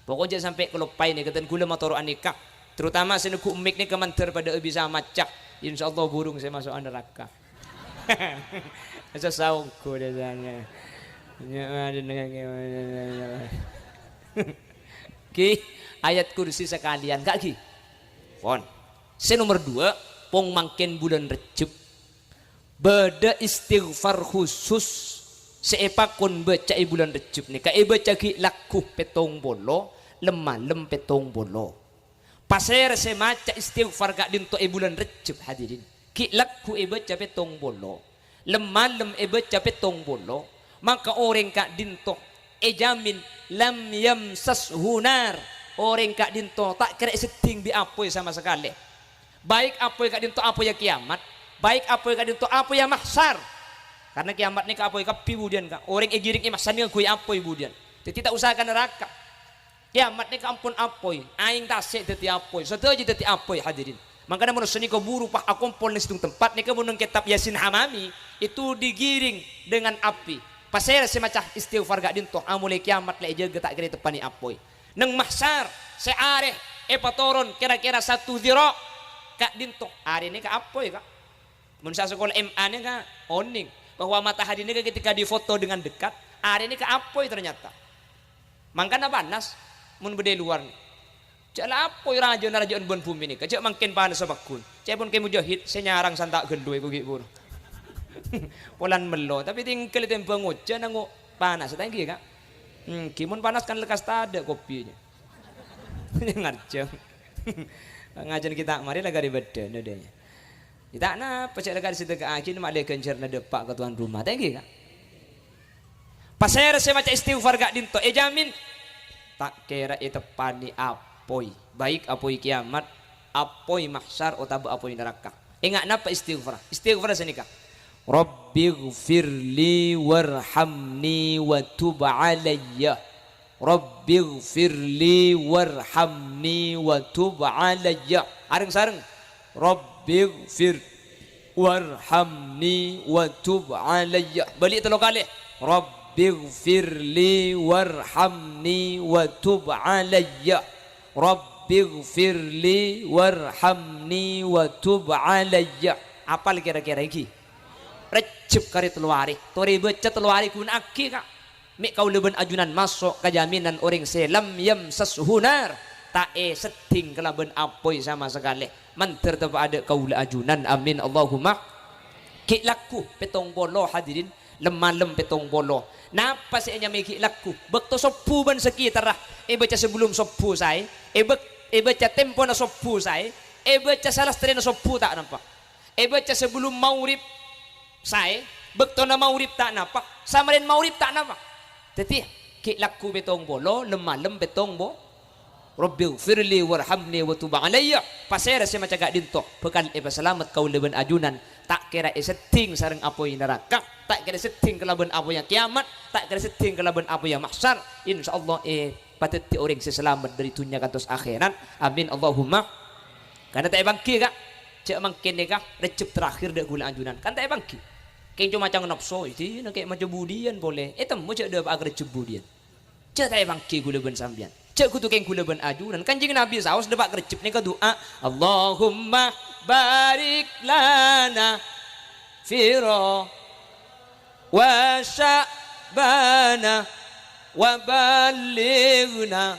Pokok jhâ' sampè' kaloppaè nèka, dân ghulâ matoro'a nèka. Terutama sè neggu' mik nèka mandhâr padâ'â bisa maca. Insyaallah burung sè maso'a naraka. Asa saongko dâ' sana. Nya, ada dengan Ki, ayat kursi sakalèyan, Ka', Ki? Pon. Sè nomer dua, pon mangkèn bulân Rejjeb. Bâdâ istighfar khusus Sè èpakon bâca è bulân Rejjeb nèka èbâca ghi' lagghu pèttong polo, lem-malem pèttong polo. Pasèra sè maca istighfar ka'dinto è bulân Rejjeb, hadirin? Ghi' lagghu èbâca pèttong polo, lem-malem èbâca pèttong polo, maka orèng ka'dinto èjamin lam yamsashu nar, orèng ka'dinto ta' kèra èseddhing bi' apoy sama sakalè. Baik apoy ka'dinto apoyya kèyamat, baik apoy ka'dinto apoyya mahsyar. Karna kèyamat nèka apoy kabbhi budiyân, Ka'. Orèng èghiring è mahsyar nèka ngangghuy apoy budiyân. Dhâddhi ta' osa ka naraka. Kèyamat nèka ampon apoy, aèng tasè' dhâddhi apoy, sadhâjâ dhâddhi apoy, hadirin. Mangkana manossa nèka buru pas akompol neng sèttong tempat nèka mon neng kètab Yasin Hamami, itu digiring dengan api. Pasèra sè maca istighfar ka'dinto, amolè kèyamat la èjâgâ ta' kèra èteppa'è apoy. Neng mahsyar, sè arè èpatoron kèra-kèra satu dhira' ka'dinto, arè nèka apoy, Ka'. Mon sè asakola M A nèka onèng bahwa matahari nèka ketika difoto dengan dekat, arè nèka apoy ternyata. Mangkana panas mon bâdâ è lowar nè. Jhâ' la apoy rajâna rajâ'ân bân bhumè nèka, jhâ' mangkèn panassa pagghun. Ca'èpon Kè Mujahid sè nyarang santa' ghâllu èko ghi' buru. Polana mello, tapè tèngghâl ètèmbhâng ojhân anggo panas, ta' ènggi, Ka'? Ènggi, mon panas kan lekkas tadâ' kopina. Ngarjhâng. Ngajhân kita' marè la karè bâdâna, dâ, iyâ. Ya, ta' napa, cè' la karè sedeka'aghi, ma' lè ghânjhârânna dâpa' ka tuan rumah. Ta' ènggi, Ka'? Pasèra sè maca istighfar ka'dinto èjamin ta' kèra èteppa'è apoy, baik apoy kèyamat, apoy mahsyar, otabâ apoy naraka. Enga' napa istighfar? Istighfar sanèka, "Rabbighfirli warhamni wa tub alayya." "Rabbighfirli warhamni wa tub alayya." Areng-sareng. "Rabbighfir warhamni wa tub alayya." Bâli' tello kalè. "Rabbighfirli warhamni wa tub alayya. Rabbighfirli warhamni wa tub alayya." Apal kèra-kèra ènggi? Rejjeb karè tello arè. Torè bâca tello arè, ghuna'aghi, Ka'. Mè' kaulâ bân ajunan maso' ka jaminan orèng sè lam yamsashu nar, ta' èseddhing kalabân apoy sama sakalè. Mandhâr teppa'adâ kaulâ ajunan. Amin, Allahumma. Ghi' lagghu pèttong polo, hadirin, lem-malem pèttong polo. Napa sè ènyamaè ghi' lagghu? Bâkto sobbhu bân sakètarra, èbâca sabellum sobbhu saè, èbâ-, èbâca tempona sobbhu saè, èbâca salastarèna sobbhu ta' napa. Èbâca sabellum maghrib saè, bâktona maghrib ta' napa, samarèn maghrib ta' napa. Dhâddhi, ghi' lagghu pèttong polo, lem-malem pèttong po-, "Rabbighfirli warhamni wa tub alayya." Pasèra sè maca ka'dinto, bhâkal èpasalamet kaulâ bân ajunan, ta' kèra èseddhing sareng apoy naraka, ta' kèra èseddhing kalabân apoyya kèyamat, ta' kèra èseddhing kalabân apoyya mahsyar. Insyaallah, è, padhâddhi orèng sè salamet dâri dhunnya kantos akhèrat. Amin, Allahumma. Karna ta' èpangghi, Ka'. Jhâ' mangkèn nèka Rejjeb terakhir dâ' ghulâ ajunan. Kan ta' èpangghi. Kèng coma cang napso, èdina kè' maca budiyân polè. Ètemmo jhâ' dâpa'a ka Rejjeb budiyân. Jhâ' ta' èpangghi ghulâ bân sampèyan. Jhâ' kodhu kèng ghulâ bân ajunan. Kanjeng Nabi saos dâpa' ka Rejjeb nèka du'a, "Allahumma barik lana fi ra-" "Wa Sya'bana wa ballighna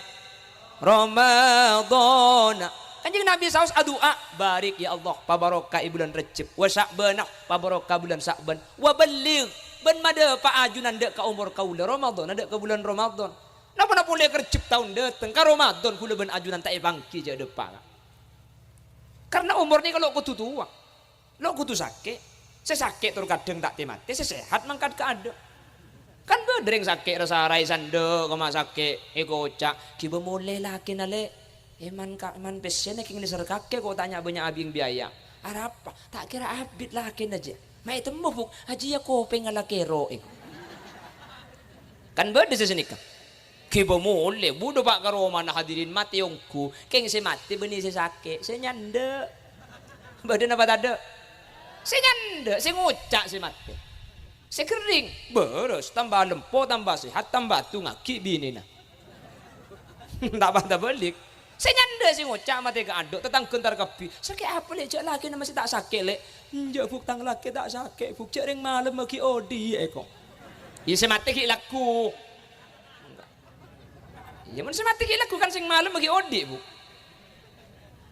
Ramadhana." Kanjeng Nabi saos adu'a, "Barik, ya Allah, pabaroka è bulân Rejjeb, wa Sya'bana, pabaroka bulân Sya'ban, wa balligh, bân madâpa'a ajunan dâ' ka omor kaulâ Ramadhana, dâ' ka bulân Ramadhan." Napa-napa polè ka Rejjeb taon dâteng, ka Ramadhan ghulâ bân ajunan ta' èpangghi jhâ' dâpa'a. Karna omor nèka lo' kodhu towa. Lo' kodhu sakè'. Sè sakè' tor kadhâng ta' tè-matè, sè sehat mangkat kaadâ'. Kan bâdâ rèng sakè' ra-sara èsandhâ', koma sakè' èkoca', "Ghibâ molè lakèna, Lè'. Èman ka-, èman pèssèna kèng nèser kakè ko' ta' nya'-bânnya' abing biaya." "Arapa? Ta' kèra abit lakèna, jâ'." "Ma' ètemmo, Bu', ajiyâ kopèngnga la kèro'èng." Kan bâdâ sè sanèka. Ghibâ molè, budhu pa' ka romana hadirin matè ongghu. Kèng sè matè bânnè sè sakè', sè nyandhâ'. Bâdâ napa tadâ'? Sè nyandhâ', sè ngoca' sè matè. Sè ghering, bârâs, tamba lempo, tamba sehat, tamba adhungaghi binèna. Ta' pa-, tabâlik. Sè nyandhâ' sè ngoca' matè kaadâ', tatangghâ entar kabbhi. "Sakè' apa, Lè', jâ' lakèna masè ta' sakè', Lè'?" "Enjâ', Bu', tang lakè ta' sakè', Bu'. Jâ' rèng malem ghi' odi' èko." Iyâ, sè matè ghi' lagghu. Iyâ, mon sè matè ghi' lagghu kan sè malem ghi' odi', Bu'.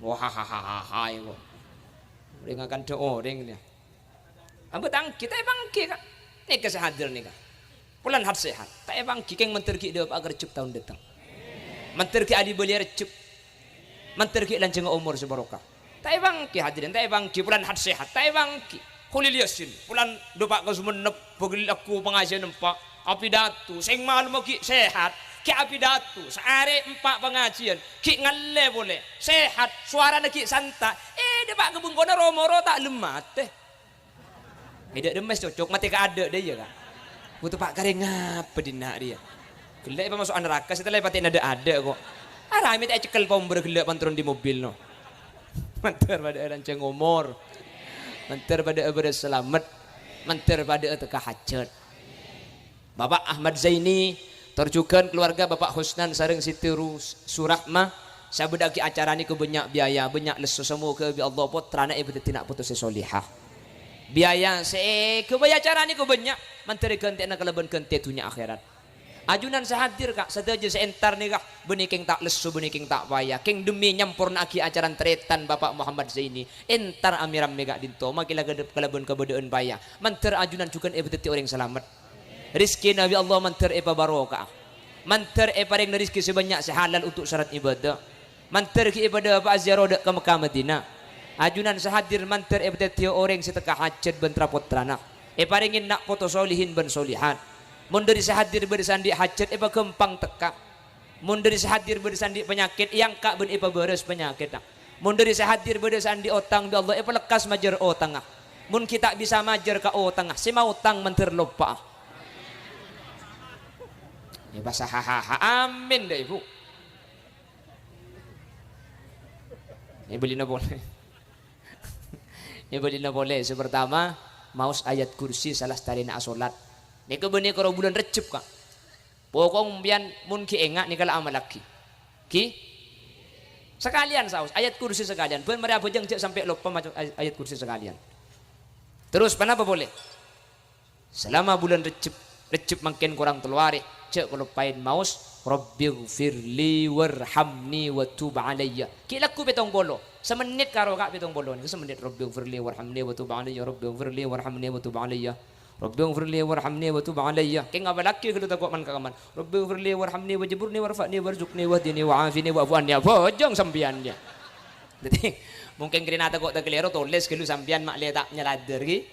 Wah, ha, ha, ha, ha, ha, èko. Rèng akan dâ' orèng nè. Abâ' tang kita èpangghi, Ka'. Nèka sè hadir nèka. Polan hat-sehat. Ta' èpangghi kèng mandhâr ghi' dâpa'a ka Rejjeb taon dâteng. Mandhâr ghi' ali-bâliyâ Rejjeb. Mandhâr ghi' lanjhângnga omor sè barokah. Ta' èpangghi hadirin, ta' èpangghi polan hat-sehat. Ta' èpangghi. Kholil Yasin, polan dâpa' ka Songennep, bâghi lagghu pangajiân empa', apidato, sèng malem ghi' sehat, ghi' apidato, saarè empa' pangajiân, ghi' ngallè polè, sehat, sowarana ghi' santa', eh, dâpa' ka bengkona ro-moro ta' lem matè. È dâ' remmes cocok, matè ka adâ' dâ' iyâ, Ka'. Buto pa' karè ngapa dinna' rèya? Ghellâ' èpamaso'a naraka, sè tella' èpatè'na dâ'-adâ' ko'. Arè mè' ta' ècekkel pambâr ghellâ' pantoron dâri mobil, no. Mandhâr padâ'â lanjhâng omor. Mandhâr padâ'â bârâs salamet. Mandhâr padâ'â tekka hajhât. Bapak Ahmad Zaini, tor jhughân kalowarga Bapak Husnan sareng Siti Ru-, Surahma, sè abâdhâ'aghi acara nèko bânnya' biaya, bânnya' lesso. Samoghâ bi' Allah pottrana èpadhâddhi na' poto sè solihah. Biaya sè èghâbây acara nèko bânnya', mandhâr èghântè'ana kalabân ghântè dhunnya akhèrat. Ajunan sè hadir, Ka', sadhâjâ sè entar nèka, bânnè kèng ta' lesso, bânnè kèng ta' paya, kèng demi nyamporna'aghi acara tarètan Bapak Muhammad Zaini, entar amè-rammè ka'dinto, makè la ghâdhâp kalabân kabâdâ'ân paya, mandhâr ajunan jhughân èpadhâddhi orèng salamet. Rejhekkèna bi' Allah mandhâr èpabarokaa. Mandhâr èparèngana rejhekkè sè bânnya' sè halal untuk syarat ibadah. Mandhâr ghi' èpadâpa'a ziarah dâ' ka Mekkah Madinah. Ajunan sè hadir mandhâr èpadhâddhiyâ orèng sè tekka hajhât bân tra-pottrana. Èparèngè na' poto solihin bân solihat. Mon dâri sè hadir bâdâ sè andi' hajhât èpaghâmpang tekka. Mon dâri sè hadir bâdâ sè andi' panyakèt èangka' bân èpabârâs panyakèdhâ. Mon dâri sè hadir bâdâ sè andi' otang bi' Allah èpalekkas majâr otangnga. Mon ghi' ta' bisa majâr ka otangnga, sè maotang mandhâr loppa'a. Èpasahahaha. Amin, dâ' Ibu. Èbâlina polè. Èbâlina polè. Sè partama, maos ayat kursi salastarèna asolat. Nèka bânnè karo bulân Rejjeb, Ka'. Pokok sampèyan mon ghi' enga' nèka la amallaghi. Ghi? Sakalèyan saos, ayat kursi sakalèyan. Bân marè abhâjâng jhâ' sampè' loppa maca ay-, ayat kursi sakalèyan. Terros, ponapa polè? Salama bulân Rejjeb, Rejjeb mangkèn korang tello arè, jhâ' kaloppaèn maos, "Rabbighfirli warhamni wa tub alayya." Ghi' lagghu pèttong polo, samennit karo, Ka', pèttong polo. Nèka samennit, "Rabbighfirli warhamni wa tub alayya, Rabbighfirli warhamni wa tub alayya." "Rabbighfirli warhamni wa tub alayya." Kèng ngapallaghi ghâllu tako' man-kaman. "Rabbighfirli warhamni wajburni warfa'ni warzuqni wahdini wa'afini wa'fu anni." Abhâjâng sampèyan, yâ. Dhâddhi, mungkin karena tako' takalèro, tolès ghâllu sampèyan ma' lè ta' nyaladdhâr, ghi.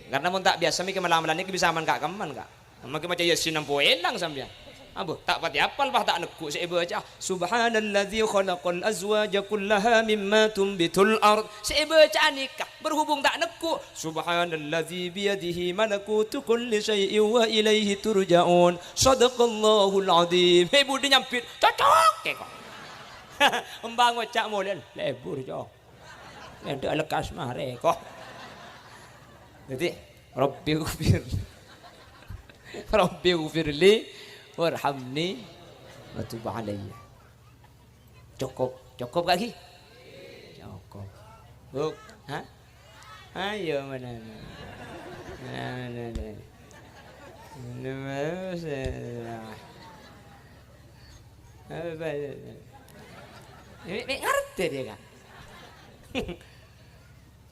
Karena mon ta' biyasa mèkè mala-mala nèka bisa man-kaman, Ka'. Mangkè maca Yasin ampo èlang sampèyan. Ambo, ta' patè apal, pas ta' neggu' sè èbâca. "Subhanalladzi khalaqal azwaja kullaha mimma tumbitul ard." Sè èbâca nèka, berhubung ta' neggu'. "Subhanalladzi biyadihi malakutu kulli syai'in wa ilaihi turja'un." Shadaqallahul adzim. He, budi nyambit. Cocok, kèko. Emba ngoca' molèyan. Lebur, cok. Ngendhek lekkas marè, kok. Dhâddhi, "Rabbighfir-, Rabbighfirli warhamni wa tub alayya." Cukup. Cukup, Ka', ghi? Cukup. Bu, ha? Ayo, mana, mana? Mana, mana, mana? Mana, mana, mana? Apa, apa, apa? Mè', mè' ngartè dhiyâ, Ka'.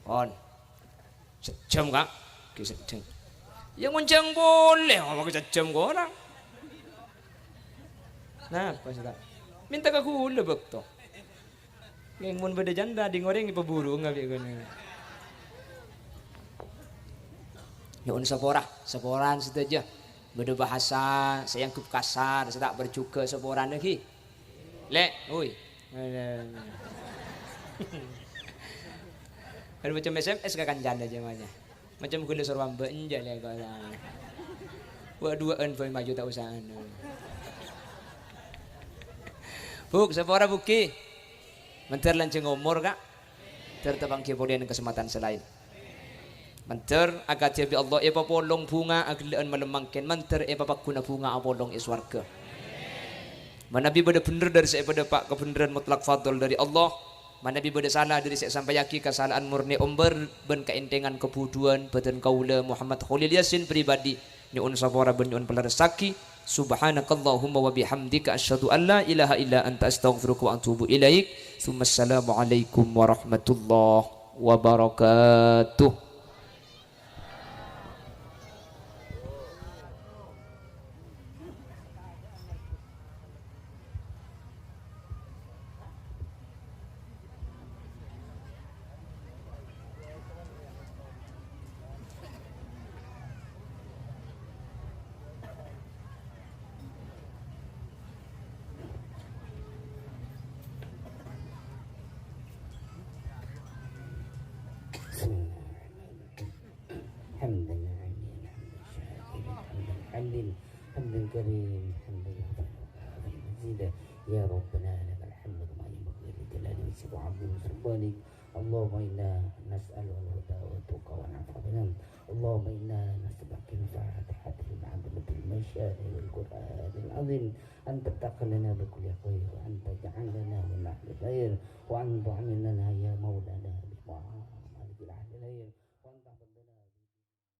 Pon. Sajjhâm, Ka'. Ghi sajjhâm. Yâ, ngonjhâng polè, apa ghi sajjhâm korang. Napa sè ta' mènta ka ghulâ bâkto? Ngèng mon bâdâ janda, ding orèng èpabhuru ngabi' ghânèka. Nyo'on sapora, saporana sadhâjâ. Bâdâ bhâsa sè èanggep kasar, sè ta' parjhughâ, saporana ghi. Lè', oi. Kan macem S M S ka kancana jâ' manya. Macem ghulâ soro amba' enjâ' lè' kok saè. Wa' duwâ'ân bhâi maju ta' osa anu. Bu', sapora Bu' ghi? Mandhâr lanjhâng omor, Ka'. Mandhâr tapangghi polè neng kasempadhân sè laèn. Mandhâr akadhi bi' Allah èpapolong bhunga aghellâ'ân malem mangkèn, mandhâr èpapagghuna bhunga apolong è sowarghâ. Manabi bâdâ bhendher dâri sè èpadâpa' kabhendherrân mutlak fadl dâri Allah, manabi bâdâ sala dâri sè èsampayaghi, kasala'an mornè ombâr bân kaèntèngan kabhudhuwân bâdân kaulâ Muhammad Kholil Yasin pribadi, nyo'on sapora bân nyo'on palerressaghi. Subhanakallahumma wa bihamdika, asyhadu an la ilaha illa anta, astaghfiruka wa atubu ilaik. Tsumma assalamualaikum warahmatullahi wabarakatuh. حمد، حمدا كريم، حمدا يوافي مزيده. يا ربنا لك الحمد كما ينبغي لجلال وجهك وعظيم سلطانك. اللهم إنا نسألك الهدى والتقى والعفاف والغنى. اللهم إنا نسألك الفاتحة مع عظمة المشارع والقرآن العظيم، أن تفتح لنا بكل خير، وأن تجعل لنا من أهل الخير، وأن تعاملنا يا مولانا بمعاملة أهل الخير.